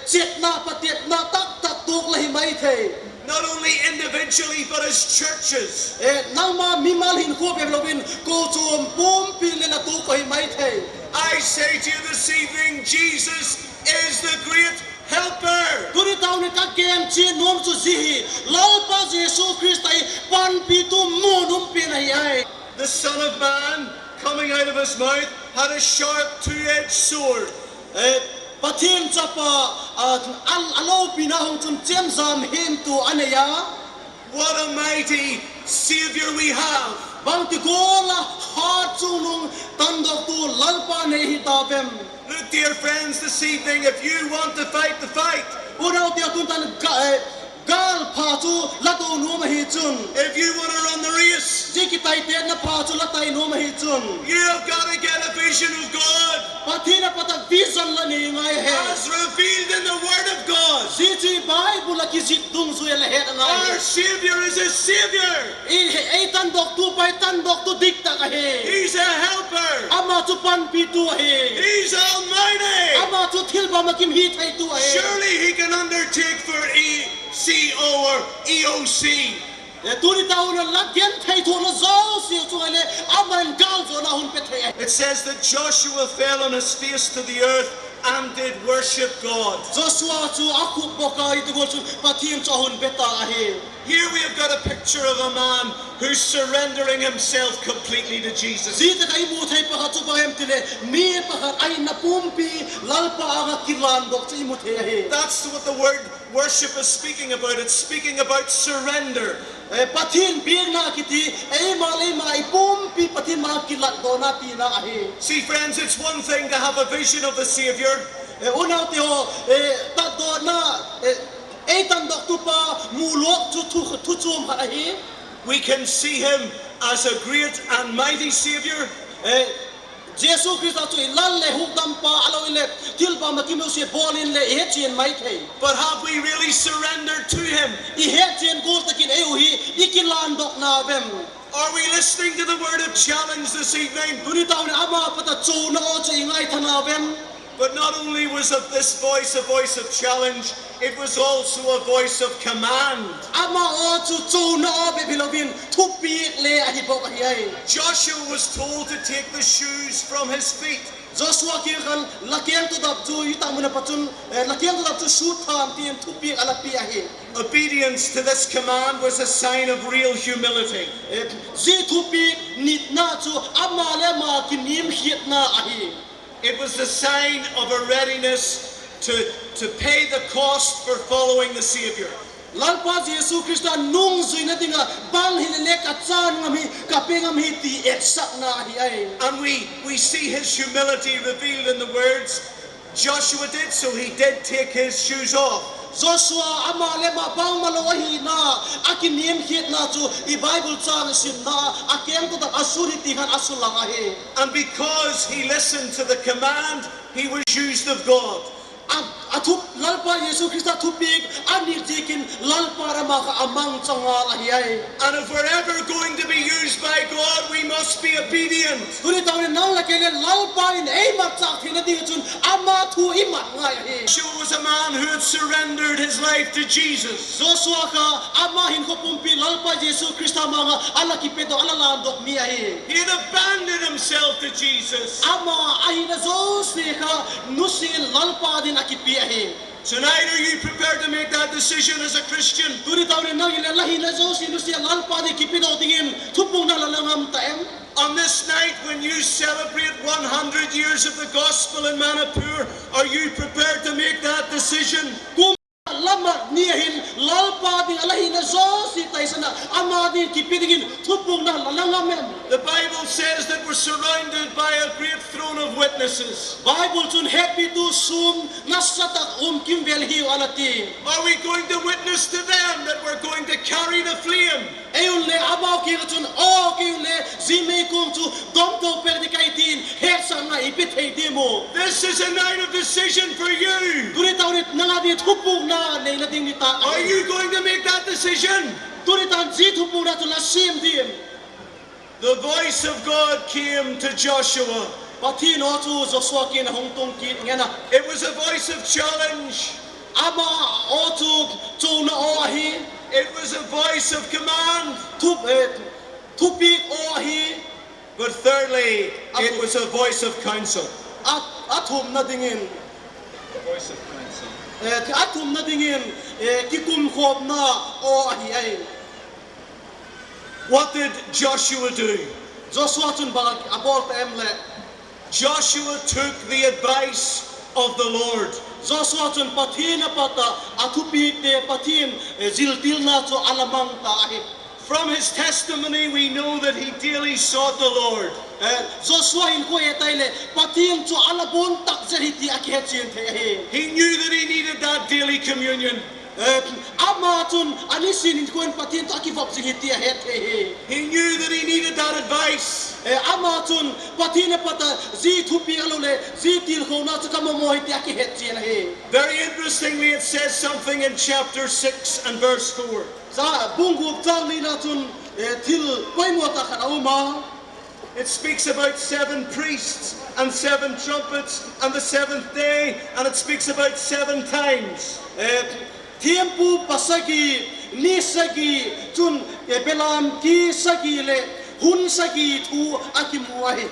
Chetna, patepna tak tak tuak la hi mai thei. Not only individually, but as churches. Nangma mimal hinkhua bep lo in kochuam pumpi le la tuak ahi mai thei. I say to you this evening, Jesus is the great helper. Tuni tau in ka gen chiat nuam chu zia hi, Lalpa Jesu Khrista hi panpitu mun um pen ahi ai. The Son of Man, coming out of his mouth, had a sharp two-edged sword. Pathian Chapa a lopina hung chun chemjam hemtu a nei a. What a mighty Savior we have. Bangti gual a hat chungnung tandawktu Lalpa nei hi ta vem. Look, dear friends, this evening, if you want to fight the fight, unaute, tun tan gâl pha chu la do nuam ahi chun, if you want to run the race, zia kitaitetna pha chu la tai nuam ahi chun, you have got to get a vision of God. Pathian a pat a vision la nei ngai ahi. As revealed in the Word of God. Zia chu Bible ah kizik dungzui a la het a ngai ahi. Our Savior is a Savior. Ei tandawktupa hi tandawktu dik tak ahi. He's a helper. Ama chu panpitu ahi. He's almighty. Ama chu thil bang a kim hi theitu ahi. Surely he can undertake for E C O or E O C. Tuni tau in la genthei thuakna zosia chung ah le ama'n gâlzawna hun pe thei ahi. It says that Joshua fell on his face to the earth and did worship God. Joshua chu a khuk bawk a, i ti gual chun Pathian chu a hun be ta ahi. Here we have got a picture of a man who's surrendering himself completely to Jesus. Zia tak ah i mu thei pakhat chu bang hem ti leh, mi pakhat a hinna pumpi Lalpa âng ah kilândok chu i mu thei ahi. That's what the word worship is speaking about. It's speaking about surrender. Pathian biakna kiti, eima le eima i pumpi Pathian ma-âng kilatdawna tina ahi. See, friends, it's one thing to have a vision of the Savior. Unaute haw, tatdawna, ei tandawktupa mu lawk chu thu, thu chuam khat ahi. We can see him as a great and mighty Savior. Jesu Khrista chu i Lal leh Hukdampa a lo inle, thil bangma kim zosia bawl inle i hechian mai thei. But have we really surrendered to him? I hechian gual tak in ei u hi i kilandokna vem? Are we listening to the word of challenge this evening? Tuni tau ni ama pat a chona aw chu i ngaithana vem? But not only was of this voice a voice of challenge, it was also a voice of command. Ama aw chu chona aw bep hilo in thupiak le ahi bawk ahi ai. Joshua was told to take the shoes from his feet. Joshua kiang khan la kengtudap chu i tâk mun a pat chun, la kengtudap chu sut than tin thupiak a la pia ahi. Obedience to this command was a sign of real humility. Zia thupiak nitna chu ama le ama kiniamkhiatna ahi. It was the sign of a readiness to, to pay the cost for following the Saviour. Lalpa Jesu Khrista nungzuina ding ah bang hile le ka chan ngam hi, ka pe ngam hi ti etsakna ahi ai. And we, we see his humility revealed in the words, Joshua did, so he did take his shoes off. Joshua ama le ama bangmalo ahina, a kiniamkhiatna chu i Bible châng simna a kengtudap a sut hi ti khan a sulang ahi. And because he listened to the command, he was used of God. Lalpa Jesu Khrista thupiak a nit ziakin Lalpa'n ama kha a mangcha ngal ahi ai. And if we're ever going to be used by God, we must be obedient. Tuni tau ni nang leh kei le Lalpa in ei matchâk theina ding ah chun ama thu i mat ngai ahi. Joshua was a man who had surrendered his life to Jesus. Joshua kha ama hinkhua pumpi Lalpa Jesu Khrista ma-âng ah a la kipedaw, a la landok mi ahi. He had abandoned himself to Jesus. Ama ahina zosia kha nusia in Lalpa ding a kipia ahi. Tonight, are you prepared to make that decision as a Christian? Tuni tau ni nang in le la hina zosia nusia Lalpa ding kipedaw dingin thupukna la la ngam ta em? On this night, when you celebrate one hundred years of the gospel in Manipur, are you prepared to make that decision? Kum la mat ni a hin Lalpa ding ah la hina zosia taisan ah ama ding kipe dingin thupukna la la ngam em? The Bible says that we're surrounded by a great throne of witnesses. Bible chun hepitu sûm nasa tak um kimvêl hiu a la ti. Are we going to witness to them that we're going to carry the flame? Ei un le amau kiang ah chun, aw kei un le zia meikuang chu dom to pêk ding ka hi tin hetsakna i pe thei diam u? This is a night of decision for you. Tuni tau ni nang a ding thupukna neina ding ni ta. Are you going to make that decision? Tuni tan zia thupukna chu la siam diam? The voice of God came to Joshua. Pathian aw chu Joshua kiang a hung tung kit ngen a. It was a voice of challenge. Ama aw chu chona aw ahi. It was a voice of command. Thupiak aw ahi. But thirdly, it was a voice of counsel. A thumna dingin, a thumna dingin kikumkhawmna aw ahi ai. What did Joshua do? Joshua chun bang a bawl ta em leh, Joshua took the advice of the Lord. Joshua chun Pathian a pat ah a thupiakte, Pathian ziltilna chu a la mang ta ahi. From his testimony, we know that he daily sought the Lord. Joshua hinkhua et ai leh Pathian chu a la buan tak zet hi ti a kihechian thei ahi. He knew that he needed that daily communion. Ama chun a nisin hinkhua in Pathian tawh a kivop zing hi ti a het thei hi. He knew that he needed that advice. Ama chun Pathian a pat a zia thupiak a lo leh zia tilkhona chu ka mamaw hi ti a kihetchian ahi. Very interestingly, it says something in chapter six and verse four. Bung guk châng lina chun thil poimaw tak khat a um a. It speaks about seven priests and seven trumpets and the seventh day, and it speaks about seven times. Thiampu pasagi, ni sagi chun belam ki sagi leh hun sagi thu a kimu ahi.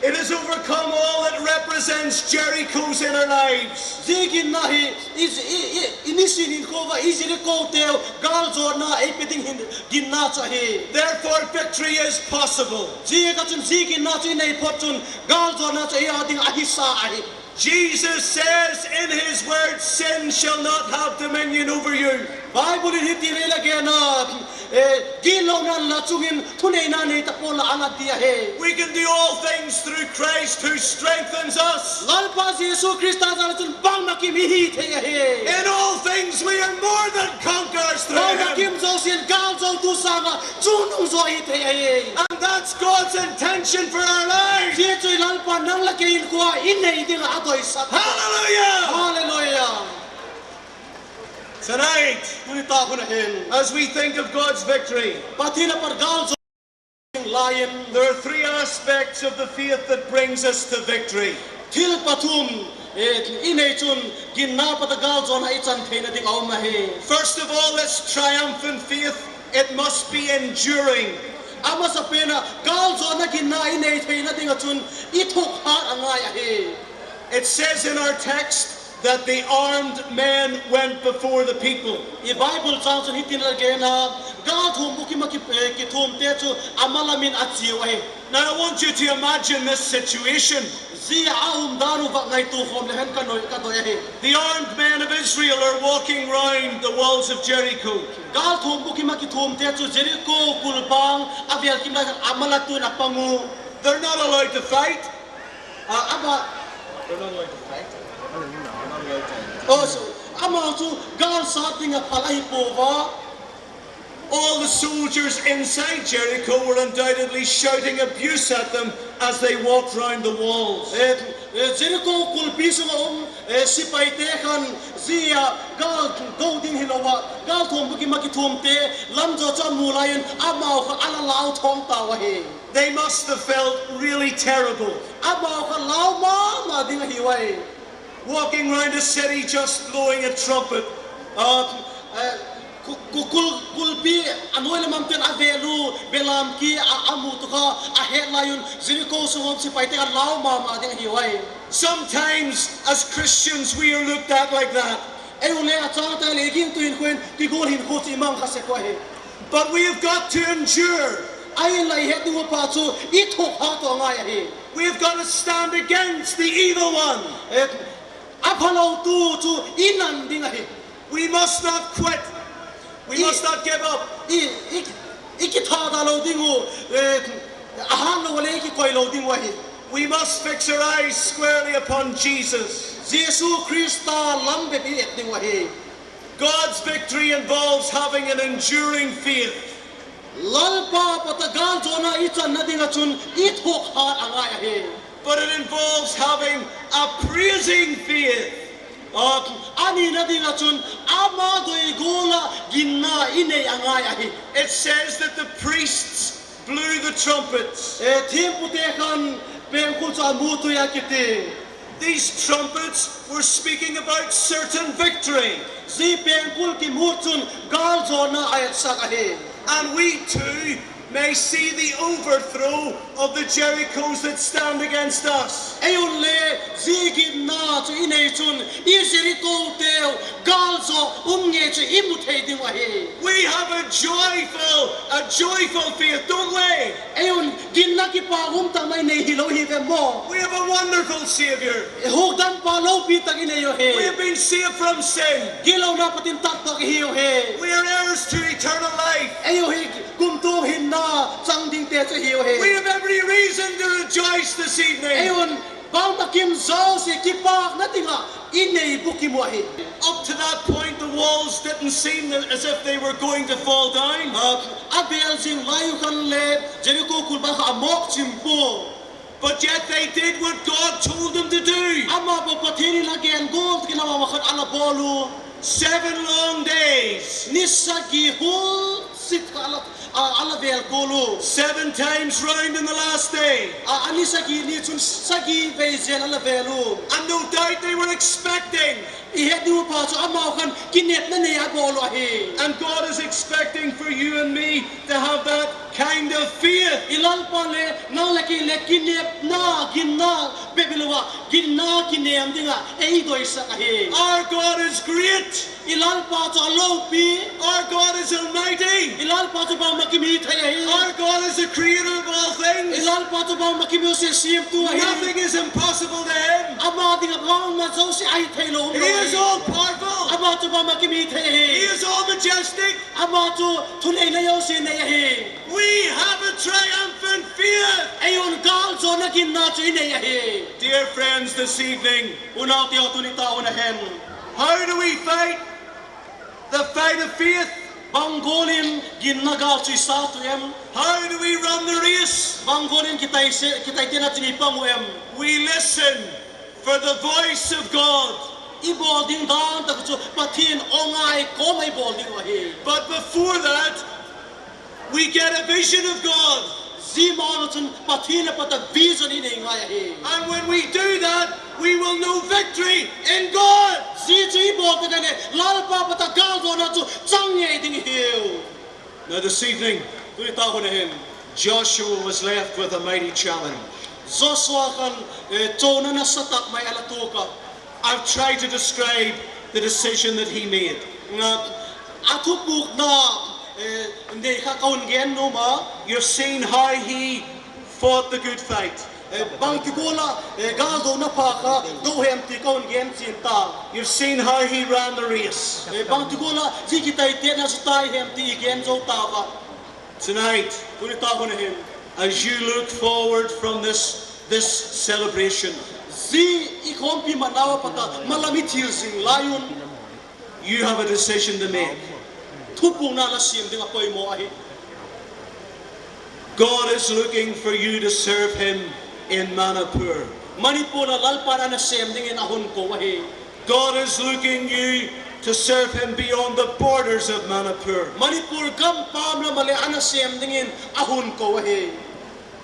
It has overcome all that represents Jericho's inner lives. Zia ginna hi, i nisin hinkhua ah i Jericoteu gâlzawrna ei pe ding hin ginna chu ahi. Therefore, victory is possible. Ziaziakchun zia ginna chu i nei phot chun gâlzawrna chu ei â ding ahi sa ahi. Jesus says in his word, sin shall not have dominion over you. Bible in hiti le la gen a, ginlona'n la chung in thuneina nei ta pua'n la, a la ti ahi. We can do all things through Christ who strengthens us. Lalpa Jesu Khrista jal ah chun bangma kim i hi thei ahi. In all things we are more than conquerors through him. Bangma kim zosia'n gâlzo sâng ah chungnung zaw hi thei ahi. And that's God's intention for our lives. Zia chu i Lalpa'n nang leh kei hinkhua i nei ding ah a doisak. Hallelujah. Hallelujah. Tonight, tuni tâk hun a hin, as we think of God's victory, Pathian a pat gâl zaw ding lai in, there are three aspects of the faith that brings us to victory. Thil pathum i nei chun ginna pat a gâl zawna i chan theina ding a um ahi. First of all, this triumphant faith, it must be enduring. A masapen ah gâl zawna ginna i nei theina ding ah chun i thuk hat a ngai ahi. It says in our text that the armed men went before the people. I Bible châng chun hitin a gen a, gâl thuam bukim ah ki, kithumte chu a ma lam in a chiau ahi. Now I want you to imagine this situation. Zia a um dan uh vak ngaitua khawm le hen ka doi ahi. The armed men of Israel are walking round the walls of Jericho. Gâl thuam bukim ah kithumte chu Jeriko kulbâng a vêl kim lai khan a ma lam tu'n a pang u. They're not allowed to fight. Amau chu gâl sat ding ah phal ahi pua a. All the soldiers inside Jericho were undoubtedly shouting abuse at them as they walked round the walls. Jeriko kulpi sung a um sipaite khan zia gâl do ding hilo ah gâl thuam bukim ah kithumte lam zaw chu a mu lai in amau kha a la lau thawng tau ahi. They must have felt really terrible. Amau kha lau ma ma ding ahiu ai. Walking round a city just blowing a trumpet. Kulpi a nuai lam amten a vêl u, belam ki a mu tu kha a het lai un Jeriko sung um sipaite kha lau ma ma ding ahiu ai. Sometimes as Christians we are looked at like that. Ei u le a chang ta le gingtu hinkhua in kigual hinkhua chu i mang kha sek u ahi. But we have got to endure. Ahinla i het ding uh pa chu i thuk hat a ngai ahi. We have got to stand against the evil one. A phalotu chu i nan ding ahi. We must not quit. We must not give up. I kithada lo ding uh, a hâtlo le i kikoi lo ding uh ahi. We must fix our eyes squarely upon Jesus. Jesu Khrista lam bep i et ding uh ahi. God's victory involves having an enduring faith. Lalpa pat a gâl zawna i channa ding ah chun i thuk hat a ngai ahi. But it involves having a praising faith. A nina ding ah chun ama doi gual ah ginna i nei a ngai ahi. It says that the priests blew the trumpets. Thiampute khan pengkul chu a mut ui a kiti. These trumpets were speaking about certain victory. Zia pengkul kimut chun gâl zawna a etsak ahi. And we too may see the overthrow of the Jerichos that stand against us. Ei un le zia ginna chu i nei chun i Jerikoteu gâl zaw um ngei chu i mu thei ding uh ahi. We have a joyful, a joyful faith, don't we? Ei un ginna kipak um tak mai nei hilo hi ve maw? We have a wonderful Savior. Hukdampa lopi tak i nei u hi. We have been saved from sin. Gilona pat in tatdok i hiu hi. We are heirs to eternal life. Ei u hi kumtuang hinna chang dingte chu i hiu hi. We have every reason to rejoice this evening. Ei un bangmakim zosia kipakna ding ah i nei bukim uh ahi. Up to that point, the walls didn't seem as if they were going to fall down. A bêl zing lai u khan le Jeriko kulbâng kha a mawk chim pua. But yet they did what God told them to do. Ama pa Pathian in a gen gual tak in ama ma khan a la bawl u. Seven long days. Ni sagi hulsit kha a la vêl gual u. Seven times round in the last day. A ni sagi ni chun sagi vei zen a la vêl u. And no doubt they were expecting I het ding uh pa chu amau khan kinepna nei a bawl uh ahi. And God is expecting for you and me to have that kind of faith. I Lalpa le nang leh kei le kinepna, ginna bep hilo ah, ginna kinêm ding ah ei doisak ahi. Our God is great. I Lalpa chu a lopi. Our God is almighty. I Lalpa chu bangmakim hi thei ahi. Our God is the creator of all things. I Lalpa chu bangmakim zosia siamtu ahi. Nothing is impossible to him. Ama ding ah bangma zosia ahi theilo umlo ahi. He is all powerful. Ama chu bangmakim hi thei ahi. He is all majestic. Ama chu thuneina zosia nei ahi. We have a triumphant faith. Ei un gâlzawna ginna chu i nei ahi. Dear friends, this evening, unaute haw, tuni ta hun a hin, how do we fight the fight of faith? Bang gual in ginna gâl chu i sat u em? How do we run the race? Bang gual in kitai se, kitaitena chun i pang u em? We listen for the voice of God. I bawl ding dan tak chu Pathian aw ngai kawm a i bawl ding uh ahi. But before that, we get a vision of God. Zia ma chun Pathian a pat a vision i nei ngai ahi. And when we do that, we will know victory in God. Zia chu i bawl tak leh Lalpa pat a gâldawna chu chang ngei ding i hiu. Now this evening, tuni ta hun a hin, Joshua was left with a mighty challenge. Joshua khan, eh, chona nasa tak mai a la tuak a. I've tried to describe the decision that he made. A thupukna, eh, nei kha ka hun gen nuam a. You've seen how he fought the good fight. Eh, bangti gual a, eh, gâldona pha kha do hem ti ka hun gen chian ta. You've seen how he ran the race. Eh, bangti gual a zia kitaitena chu tai hem ti i gen zo ta a. Tonight, tuni ta hun a hin, as you look forward from this, this celebration, zia i khawmpi matnau a pat a malam i thil zing lai un, you have a decision to make. Thupukna la siam ding a poimaw ahi. God is looking for you to serve him in Manipur. Manipur ah Lalpa'n a na sêm dingin a hun ko ahi. God is looking you to serve him beyond the borders of Manipur. Manipur gam pâm lam ah leh a na sêm dingin a hun ko ahi.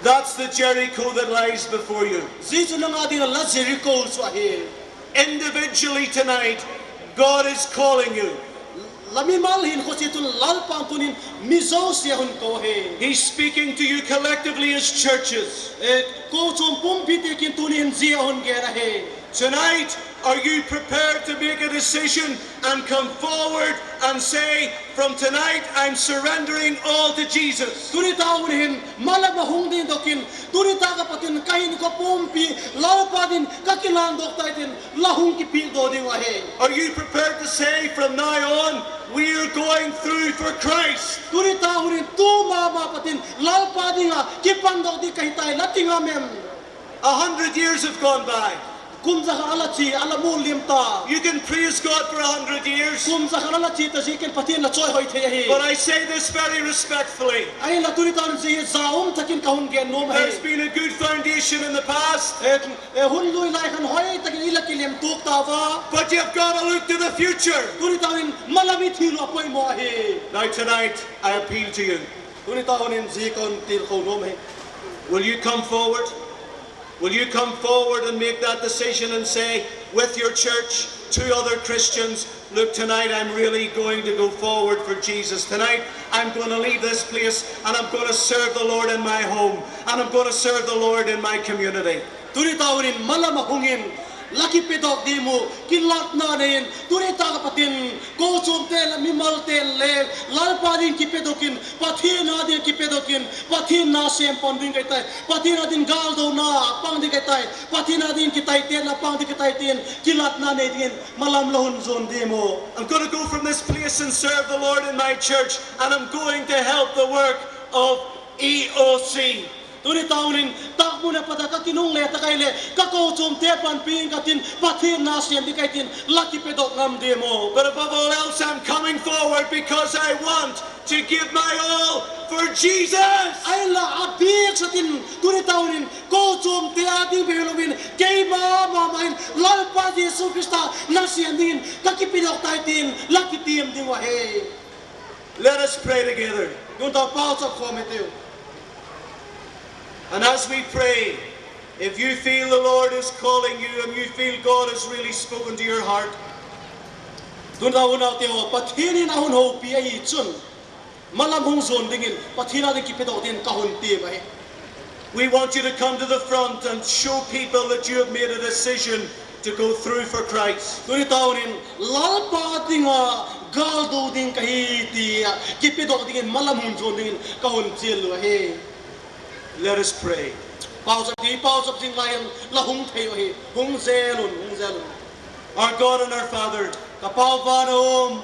That's the Jericho that lies before you. Zia chu nang â ding ah la Jeriko chu ahi. Individually tonight, God is calling you. La mimal hinkhua chia chun Lalpa'n tuni'n mi zosia a hun ko ahi. He's speaking to you collectively as churches. Kochuam pumpite kiang tuni'n zia a hun gen ahi. Tonight, are you prepared to make a decision and come forward and say, from tonight I'm surrendering all to Jesus? Tuni ta hun hin malam a hung dingdok in, tuni tak ah pat in ka hinkhua pumpi Lalpa dingin ka kilândok tai tin la hung kipiakdaw ding uh ahi. Are you prepared to say, from now on we are going through for Christ? Tuni ta hun in tu ma ma pat in Lalpa ding ah kipandok ding ka hi tai la ti ngam em? A hundred years have gone by. Kum za khat a la chia, a la mual liam ta. You can praise God for a hundred years. Kum za khat a la chia ta ziakin Pathian la chawihoi thei ahi. But I say this very respectfully. Ahinla tuni ta hun zia hi za um tak in ka hun gen nuam ahi. There's been a good foundation in the past. Hun lui lai khan hoi tak in i la kilem tuak ta a. But you've got to look to the future. Tuni ta hun in malam i thil uh a poimaw ahi. Now tonight I appeal to you. Tuni ta hun in zia ka hun tilkho nuam ahi. Will you come forward? Will you come forward and make that decision and say, with your church, two other Christians, look, tonight I'm really going to go forward for Jesus. Tonight I'm going to leave this place and I'm going to serve the Lord in my home and I'm going to serve the Lord in my community. Tuni ta hun in malam a hung in la kipedok ding uh, kilatna nei in, tuni tak ah pat in kochuamte leh mimalte le Lalpa ding kipedok in, Pathian â ding kipedok in, Pathian na sêm pan ding ka hi tai, Pathian â ding gâldona pang ding ka hi tai, Pathian â ding kitaitena pang ding ka hi tai tin kilatna nei dingin malam la hun zuan diam uh? I'm going to go from this place and serve the Lord in my church, and I'm going to help the work of E O C. Tuni ta hun in tak mun a pat a ka kinungle tak ahileh ka kochuamte panpi ing ka tin, Pathian na sêm ding ka hi tin la kipedok ngam diam uh? But above all else, I'm coming forward because I want to give my all for Jesus. Ahinla a biksa tin tuni ta hun in kochuamte â ding bep hilo in keima ma ma in Lalpa Jesu Khrista na sêm dingin ka kipedok tai tin la kitiam ding uh ahi. Let us pray together. Tuni ta pauchap khawm hitiu. And as we pray, if you feel the Lord is calling you and you feel God has really spoken to your heart, tuni ta unaute haw, Pathian in a hun hopi ahi chun malam hung zuan dingin Pathian â ding kipedok dingin ka hun tiam ahi. We want you to come to the front and show people that you have made a decision to go through for Christ. Tuni ta hun in Lalpa ding ah gâldo ding ka hi ti a kipedok dingin malam hung zuan dingin ka hun chial uh ahi. Let us pray. Pauchap, i pauchap zing lai in la hung thei uh ahi. Hung zel un, hung zel un. Our God and our Father, ka Pa van a um,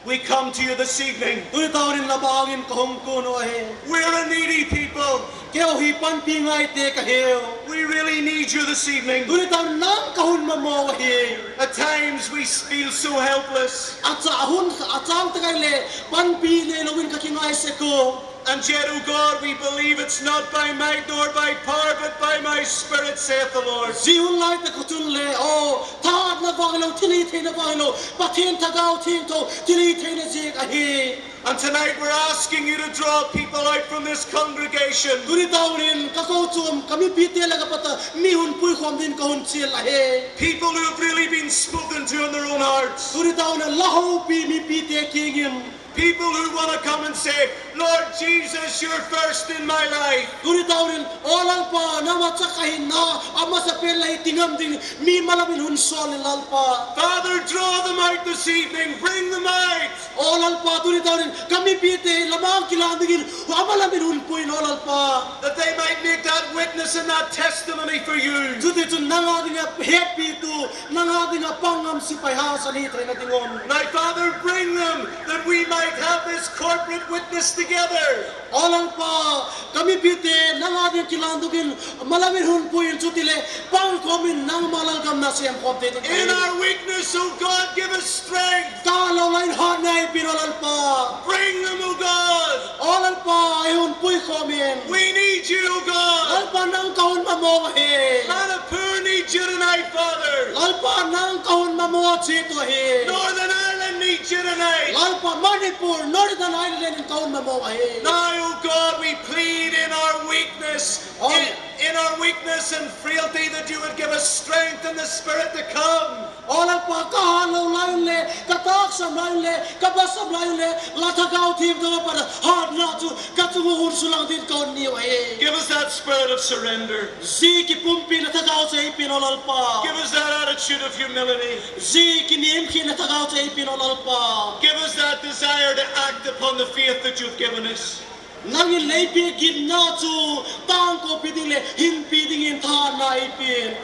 We come to you this evening. Tuni tau in la bang in ka hung kuan u ahi. We're a needy people. Keu hi panpi ngaite ka hiu. We really need you this evening. Tuni tau in nang ka hun mamaw ahi. At times we feel so helpless. A cha hun a châng tak ah le panpi neilo in ka kingai sek u. And yet, O God, we believe it's not by might nor by power, but by my Spirit, saith the Lord. Zia hun lai tak ah chun le, aw, thahatna vang hilo, thilhitheina vang hilo, Pathian Thagau Thiangtho thilhitheina ziak ahi. And tonight we're asking you to draw people out from this congregation. Tuni tau in ka kochuam ka mipite lak ah pat a mi hun puikhawm dingin ka hun chial ahi. People who have really been spoken to in their own hearts. Tuni tau in la hopi mipite kiang in. People who wanna come and say, Lord Jesus, you're first in my life. Tuni tau in, aw Lalpa, nangma chak ka hinna a masa pen la hi ti ngam ding mi malam in hun sawl in Lalpa. Father, draw them out this evening, bring them out. Aw Lalpa, tuni tau in ka mipite la mang kilan dingin a malam in hun pui in aw Lalpa. That they might make that witness and that testimony for you. Chutichun nang â ding ah hetpitu, nang â ding ah pangngam sipai hausa hi theina ding un. My Father, bring them that we might have this corporate witness together. Aw Lalpa, ka mipite nang â ding kilan dok in malam in hun pui in, chutileh pangkhawm in nangma lalgam na sêm khawm thei ding. In our weakness, O God, give us strength. Talo lai in hâtna ei pia in aw Lalpa. Bring them, O God. Aw Lalpa, ei hun puikhawm in. We need you, O God. Lalpa, nang ka hun mamaw ahi. Manipur needs you tonight, Father. Lalpa, nang ka hun mamaw chiat uh ahi. Northern Ireland needs you tonight. Lalpa, Manipur, Northern Ireland in ka hun mamaw ahi. Now, O God, we plead in our weakness, in, in our weakness and frailty, that you would give us strength in the Spirit to come. Aw Lalpa, ka hâtlo lai un le, ka tâksam lai un le, ka basam lai un le, la Thagau Thiangtho a pat a hâtna chu ka chung ah hun sulang dingin ka hun niu ahi. Give us that spirit of surrender. Zia kipumpi la Thagau chu ei pia in aw Lalpa. Give us that attitude of humility. Zia kiniamkhiatna Thagau chu ei pia in aw Lalpa. Give us that desire to act upon the faith that you've given us. Nang in lei pia ginna chu tangkopi ding leh hinpi dingin thahatna ei pia in.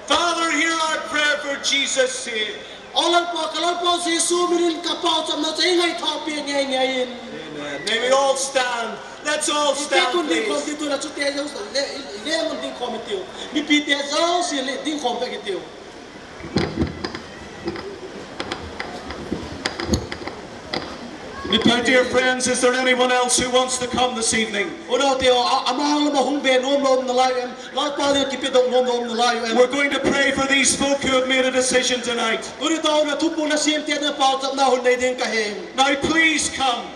Father, hear our prayer for Jesus' sake. Aw Lalpa, ka Lalpa Jesu min in ka pauchapna chu ei ngaithâkpi ngei ngei in. Amen. May we all stand. Let's all stand, please. Ding khawm ti tu la, chute zosia le, le mun ding khawm i tiu. Mipite zosia le ding khawm bek i tiu. My dear friends, is there anyone else who wants to come this evening? Unaute, a, a mang lam ah hung be nuam la um nalai em? Lalpa ding kipedok nuam la um nalai em? We're going to pray for these folk who have made a decision tonight. Tuni tau in a thupukna siamte ding pauchapna hun nei ding ka hi. Now please come.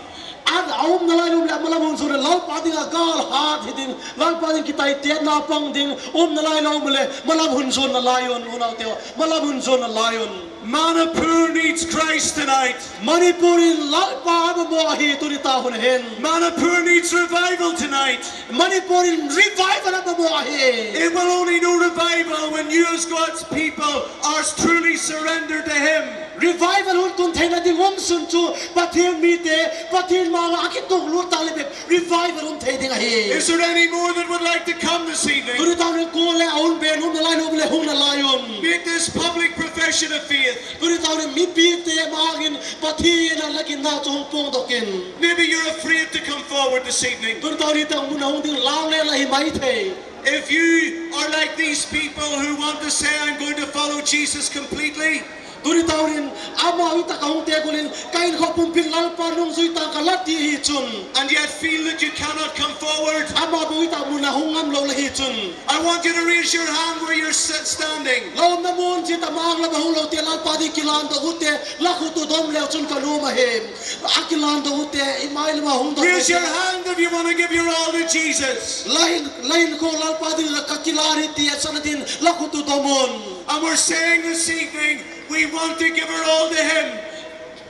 A um nalai um leh malam hun zuan in, Lalpa ding ah gâl hat hi ding, Lalpa ding kitaitêtna pang ding um nalai lo um leh malam hun zuan nalai un, unaute, malam hun zuan nalai un. Manipur needs Christ tonight. Manipur in Lalpa a mamaw ahi tuni ta hun a hin. Manipur needs revival tonight. Manipur in revival a mamaw ahi. It will only know revival when you as God's people are truly surrendered to him. Revival hun tun theina ding um sun chu Pathian mite, Pathian ma-âng ah a kituklut tak leh bep revival um thei ding ahi. Is there any more that would like to come this evening? Tuni ta hun in kuale a hun be nuam nalai lo um leh hung nalai un. Make this public profession of faith. Tuni ta hun in mipite ma-âng in Pathian ah la ginna chu hung puangdok in. Maybe you're afraid to come forward this evening. Tuni ta hun in tak mun a hung ding lau le la hi mai thei. If you are like these people who want to say, I'm going to follow Jesus completely, tuni ta hun in amau hi tak a hung te gual in ka hinkhua pumpi in Lalpa nungzui tâng ka la ti hi chun, and yet feel that you cannot come forward, amau bang hi tak mun a hung ngam lo la hi chun, I want you to raise your hand where you're standing. La umna mun chiat a, ma-âng lam a hung lote, Lalpa ding kilândok ute, la khut u dom leu chun ka nuam ahi. A kilândok ute, i mai lam a hung dom ute. Raise your hand if you want to give your all to Jesus. La hin, la hinkhua Lalpa ding ah ka kilân hi ti a chan a ding la khut u dom un. And we're saying this evening, we want to give our all to him.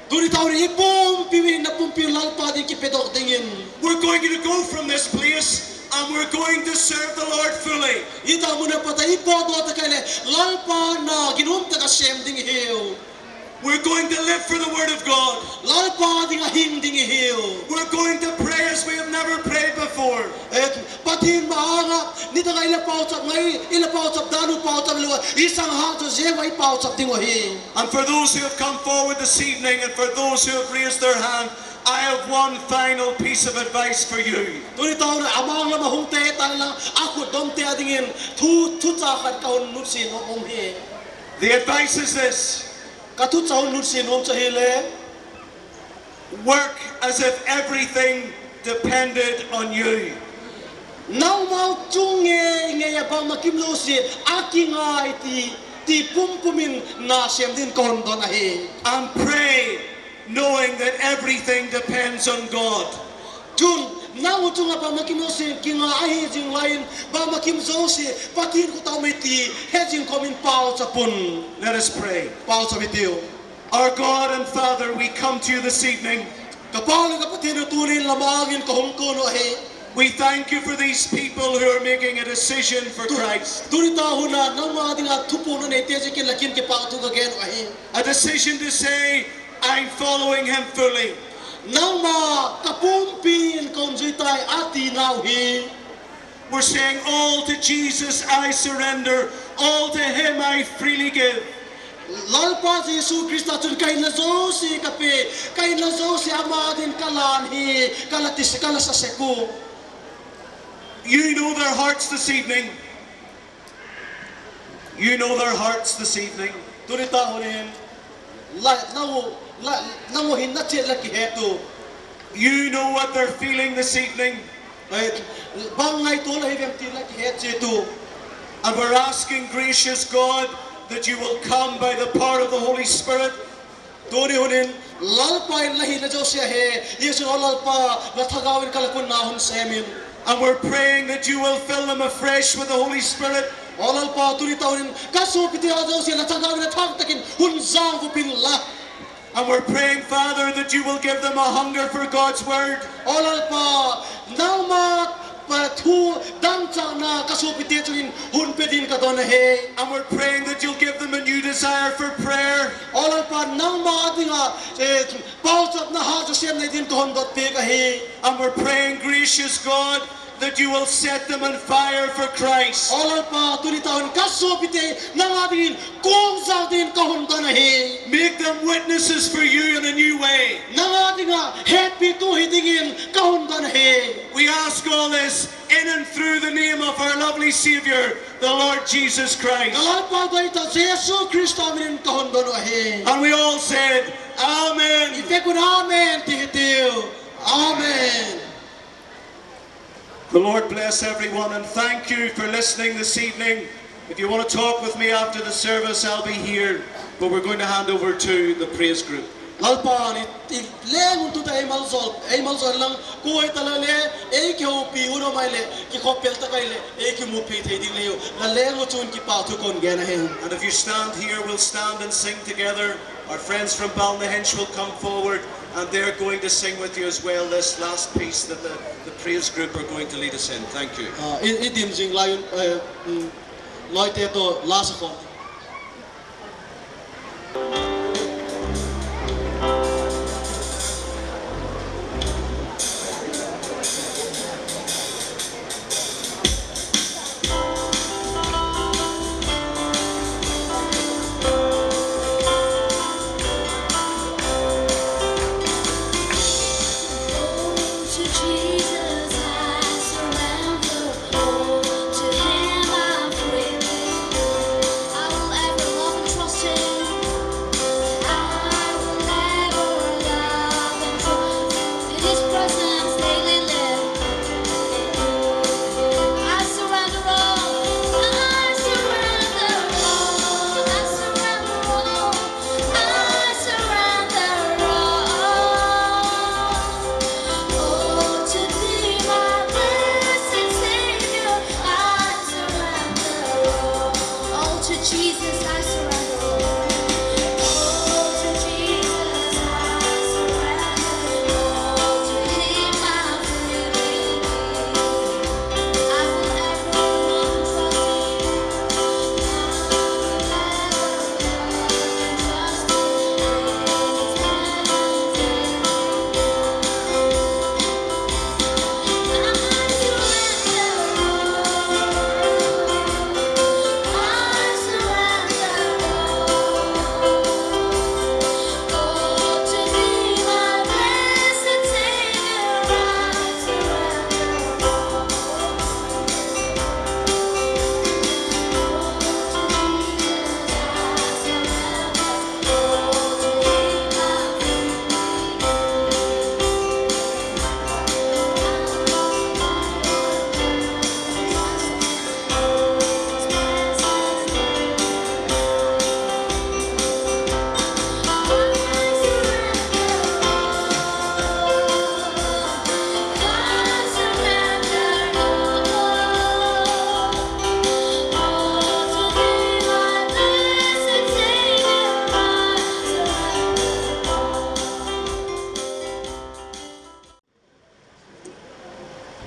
Tuni ta hun in i pumpi, i hinna pumpi Lalpa ding kipedok dingin. We're going to go from this place and we're going to serve the Lord fully. Hi tak mun a pat a i pawtdaw tak ah leh Lalpa na ginum tak ah sêm ding i hiu. We're going to live for the word of God. Lalpa ding ah hing ding i hiu. We're going to pray as we have never prayed before. Pathian ma-âng ah nitâk ah i la pauchap ngai, i la pauchap dan uh pauchap lo a, i sâng hât zaw zia ua i pauchap ding uh ahi. And for those who have come forward this evening and for those who have raised their hand, I have one final piece of advice for you. Tuni tau na a mang lam a hungte tan la a khut domte â dingin thu, thucha khat ka hun nutsia nuam hi. The advice is this. Ka thucha hun nutsia nuam chu hile, Work as if everything depended on you. Nangmau chung ngei ngei ah bangma kim zosia a kingai ti, ti pumpum in na sêm dingin ka hun don ahi. And pray knowing that everything depends on God. Chun, nang u chung ah bangma kim zosia kingai ahi zing lai in, bangma kim zosia Pathian khut ah um ahi ti he zing kawm in pauchap un. Let us pray. Pauchap i tiu. Our God and Father, we come to you this evening. Ka Pa leh ka Pathian, tuni in la ma-âng in ka hung kuan uh ahi. We thank you for these people who are making a decision for Christ. Tuni ta hun a nangma ding ah thupuakna neite ziakin la kiang in kipakthu ka gen uh ahi. A decision to say, I'm following him fully. Nangma ka pumpi in ka hun zui tai a ti nau hi. We're saying, all to Jesus I surrender, all to him I freely give. Lalpa Jesu Khrista chun ka hinna zosia ka pe, ka hinna zosia ama dingin ka lan hi, ka la ti, ka la sa sek u. You know their hearts this evening. You know their hearts this evening. Tuni ta hun hin, la, nang u, la, nang u hinna chiat la kihet u. You know what they're feeling this evening. Bang ngaitua la hi vem ti la kihet chiat u. And we're asking, gracious God, that you will come by the power of the Holy Spirit. Tuni hun in, Lalpa in la hinna zosia he, Jesu, aw Lalpa, la thagau in ka la kunna hun sêm in. And we're praying that you will fill them afresh with the Holy Spirit. Aw Lalpa, tuni ta hun in ka suapite haw zosia la thagau in a thâk tak in hun zangvup inla. And we're praying, Father, that you will give them a hunger for God's word. Aw Lalpa, nangma thu dangchâkna ka suapite chung in hun pe dingin ka don ahi. And we're praying that you'll give them a new desire for prayer. Aw Lalpa, nangma ding ah pauchapna hat zaw sêm nei dingin ka hun dot piak ahi. And we're praying, gracious God, that you will set them on fire for Christ. Aw Lalpa, tuni ta hun ka suapite nang â dingin kuangzâk dingin ka hun don ahi. Make them witnesses for you in a new way. Nang â ding ah hetpitu hi dingin ka hun don ahi. We ask all this in and through the name of our lovely Saviour, the Lord Jesus Christ. Ka Lalpa doi ta Jesu Khrista min in ka hun don uh ahi. And we all said, Amen. I vek un amen ti hitiu. Amen. The Lord bless everyone and thank you for listening this evening. If you want to talk with me after the service, I'll be here, but we're going to hand over to the praise group. Lalpa'n i, i leng un tu ta ei malzawl, ei malzawl lang, kua hi ta la le, ei kihoupi un um ai leh, kikhawpel tak ai leh ei kimupi thei ding le u. La leng u chun kipakthu ka hun gen ahi. And if you stand here, we'll stand and sing together. Our friends from Ballynahinch will come forward and they're going to sing with you as well this last piece that the, the praise group are going to lead us in. Thank you. I, i dim zing lai un, lawite tawh la sa khawm.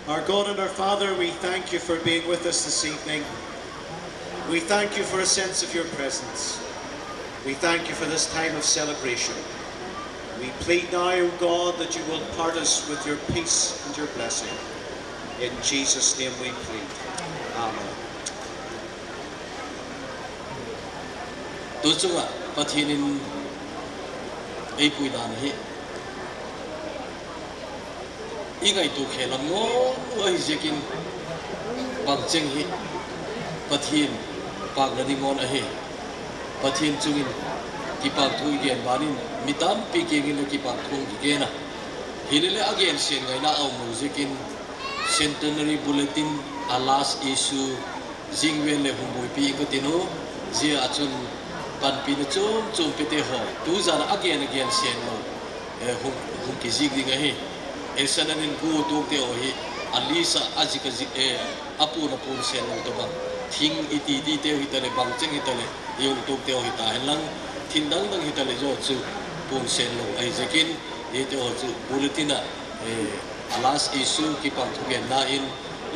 Our God and our Father, we thank you for being with us this evening. We thank you for a sense of your presence. We thank you for this time of celebration. We plead now, O God, that you will part us with your peace and your blessing. In Jesus' name we plead. Amen. Tu chung ah Pathian in ei pui dan hi i ngaitua khe lam ngawn ahi ziakin, bangcheng hi Pathian pâkna ding ngawn ahi. Pathian chung in kipâk thu i gen ban in mi tampi kiang in le kipâk thu hung kigen a, hileleh a gen sêng ngaina a um lo ziakin, Centenary Bulletin, a last issue, zing vel leh hung buaipi ing ka tin u. Zia ah chun panpina chuam chuam pete haw tu zan ah a gen a gen sêng lo hung kizik ding ahi. Eisan in in gu tuakte haw hi a list ah a zik a zik, a puan a puan sêng lo tawhbang, thing i ti tite hitaleh, bangcheng hitaleh i hung tuakte haw hita henlang, thil dang dang hitaleh zia chu puan sêng lo ahi ziakin, hite haw chu bulletin ah, a last issue kipâk thugenna in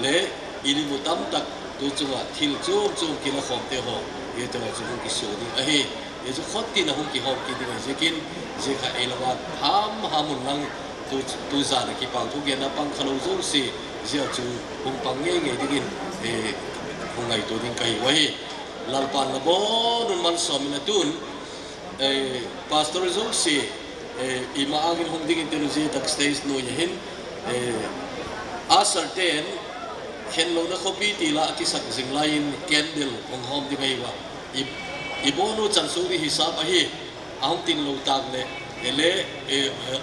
le, i lim u tamtak tu chung ah thil chuam chuam kila khawmte haw, hite haw chu hung kisuak ding ahi. Zia chu khottin ah hung kihawm kit ding ahi ziakin, zia kha ei la vâk ham ham unlang, tu zan ah kipâk thugenna pang kha lo zosia, zia chu hung pang ngei ngei dingin hung ngaitua ding ka hi u ahi. Lalpa'n la bawn un malsawm in a tun, pastor zosia i ma-âng in hung ding intin, zia tak stage nuai ah hin usherte'n khenlona khawpi ti la a kisak zing lai in candle hung hawm ding ahi ua. I bawn u chansuak ding hisap ahi, a hung tin lo tâk leh, le,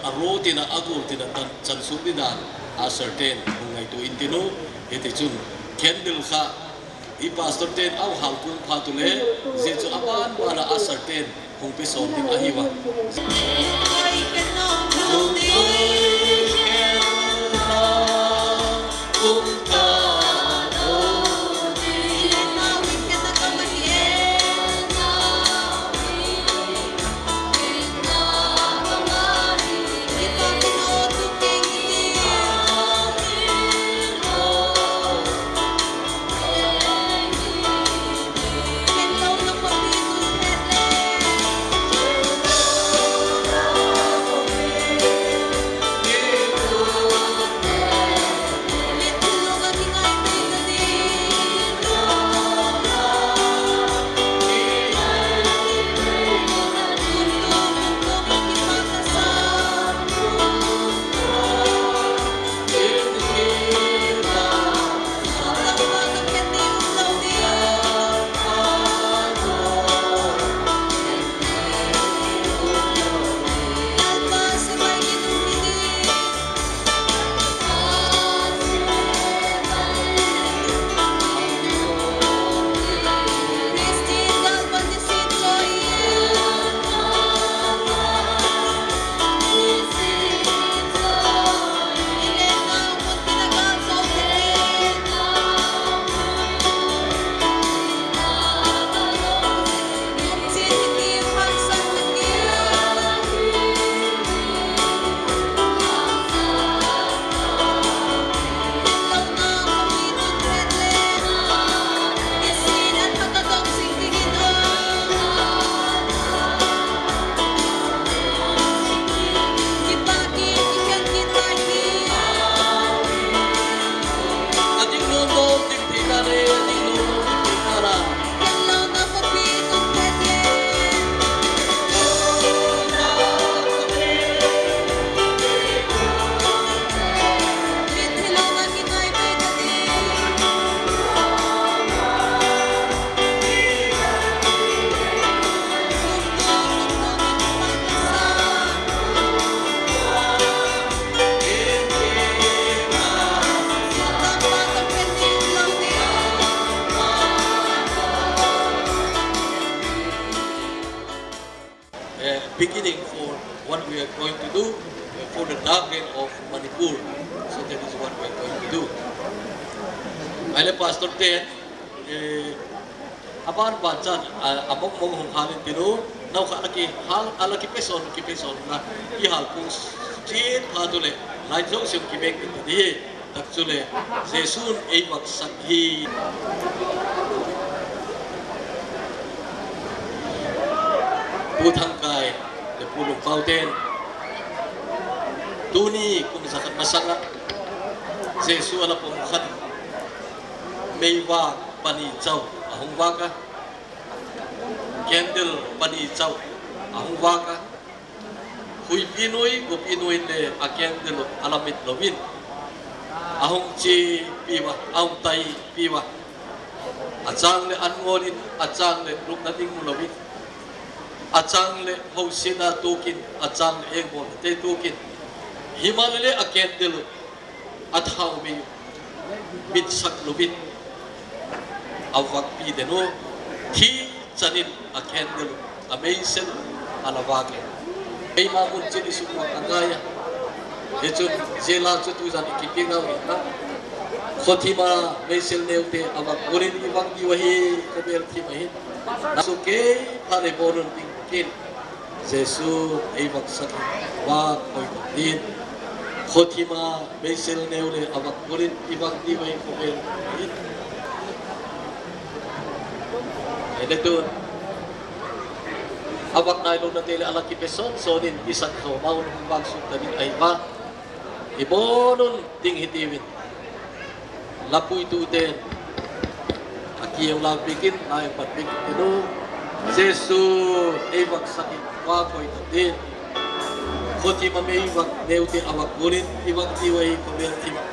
a ro tin ah, a gual tin ah chansuak ding dan usherte'n hung ngaitua intin u. Hitichun candle kha i pastorte'n a hung hâlkuang phat u le, zia chu a ban ban ah usherte'n hung pe sawn ding ahi ua. Beginning for what we are going to do, uh, for the dark reign of Manipur. So that is what we are going to do. Ahile pastor te, eh, a ban ban chan, a, a mong mong hung hâl intin u, nau kha a la kihâl, a la kipesawn, kipesawn na, kihâlkuang chiat phat u leh, line zosia kibeng intin di hi. Tak chule, Jesu'n ei vâksak hi. Pu Thangkai leh Pu Lungpaute'n tuni kum za khat masang ah Jesu a la pom khan meivâk pani chau a hung vâk a, candle pani chau a hung vâk a, huipi nuai, gupi nuai le a candle uh a la mit lo in, a hung chipi ua, a hung taipi ua, a châng leh an ngawl in, a châng leh lupna ding mu lo in, a châng leh hosiatna tuak in, a châng leh engbawlnate tuak in, himaleh a candle uh a thau mei mitsak lo in, a vâkpi den u, thi chan in a candle uh, a meisel a la vâk e. Eima mun chin i sukvâk a ngai a, hi chun zia la chu tuzan i kipiak nau hi ta. Khawthim a meisel neute a vâk gual in i vâk diu ahi, khawvel thim ahi. Nang chu kei phat leh bawn un ding kin, Jesu ei vâksak hi, vâk koi tak dingin. Khawthim a meisel neu le a vâk gual in i vâk diu ahi, khawvel thim ahi. Ahile tun, a vâk nailonate leh a la kipe sawn sawn in i sak zaw ma un hung vâk suk ta ding ahi a. I bawn un ding hi tiu in, la puitute'n a kiang lau piak in, la ei pat piak in, Jesu ei vâksak hi, vâk koi tak dingin. Khawthim a meivâk neute a vâk gual in i vâk diu ahi, khawvel thim ah.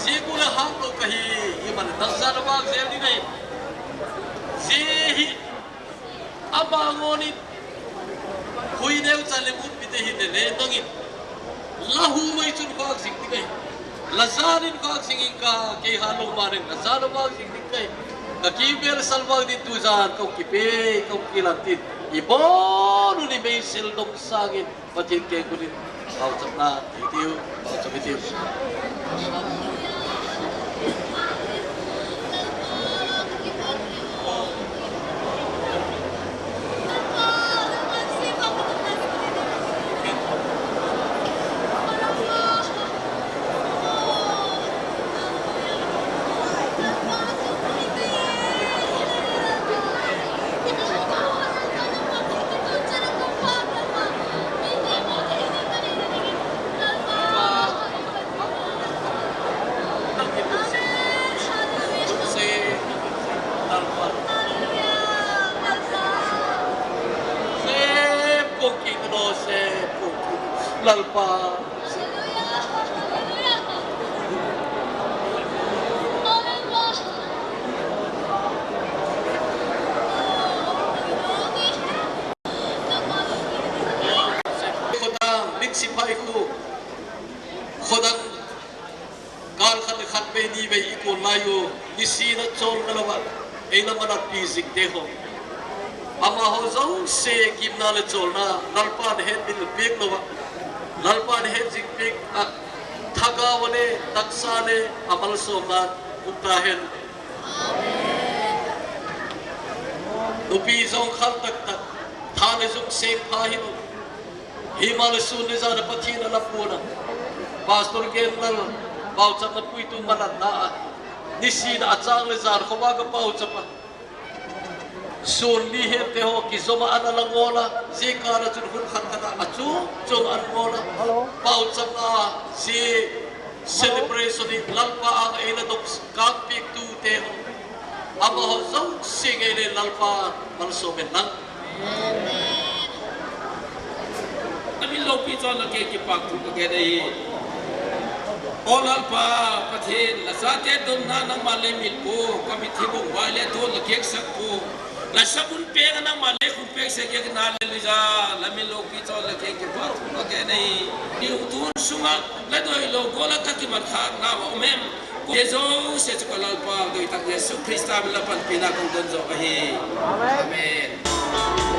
Zia gual a hâk lo ka hi, i man taksa la vâk zel ding ahi. Zia hi ama ngawn in, hui neucha leh mutmite hileh le nang in, la hu mai chun vâk zing ding ahi. La zan in vâk zing ing ka, kei hâk lo ma leng la zan a vâk zing ding ka hi. Ka kivêl salvâk ding tuzan ka hung kipe, ka hung kilan tin, i bawn un i meisel dong sâng in Pathian kiang khun in pauchapna ti tiu, pauchap i tiu. Lalpa. Khawdang, Miksi phaikhua, khawdang, kâl khat leh khat vei ni vei i kuan lai u, nisin a chawl ngalo ah, ei la malatpi zingte haw, amahaw zosia gimna leh chawlna Lalpa'n hetmil piak lo ah, Lalpa'n hetzing piak ah, thagau a le, taksa le, a malsawmna um ta hen. Nupi zawngkhal tak tak, tha leh zung seng pha hilo, himaleh sûn le zan a Pathian a la puan a, Pastor Genlal pauchapna puitu malatna ah, nisin a châng leh zan khawvâk a pauchap a, sûn li hemte haw kizom ah an a la ngawl a, zia kâl ah chun hun khat khat ah a chuam chuam an ngawl a, pauchapna, zia celebration hi Lalpa âng ah ei la dok kâkpiaktute haw, amahaw zosia ngei le Lalpa malsawm hen lang. La min lopi chawn la kiang kipakthu ka gen ahi. Aw Lalpa Pathian, la chate donna nangma'n lei mit pua, ka mitthi bung vai le tual la kiang sak pua, la sabun pêng ah nangma'n lei khum pêk sek, hia kina le luiza, la min lopi chawn la kiang kipakthu ka gen ahi. Ni hung tun sung ah la doilo gual ah ka kimat khâkna a um em? Zia zosia chu ka Lalpa doi tak Jesu Khrista min la panpina ka hung don zaw ahi. Amen.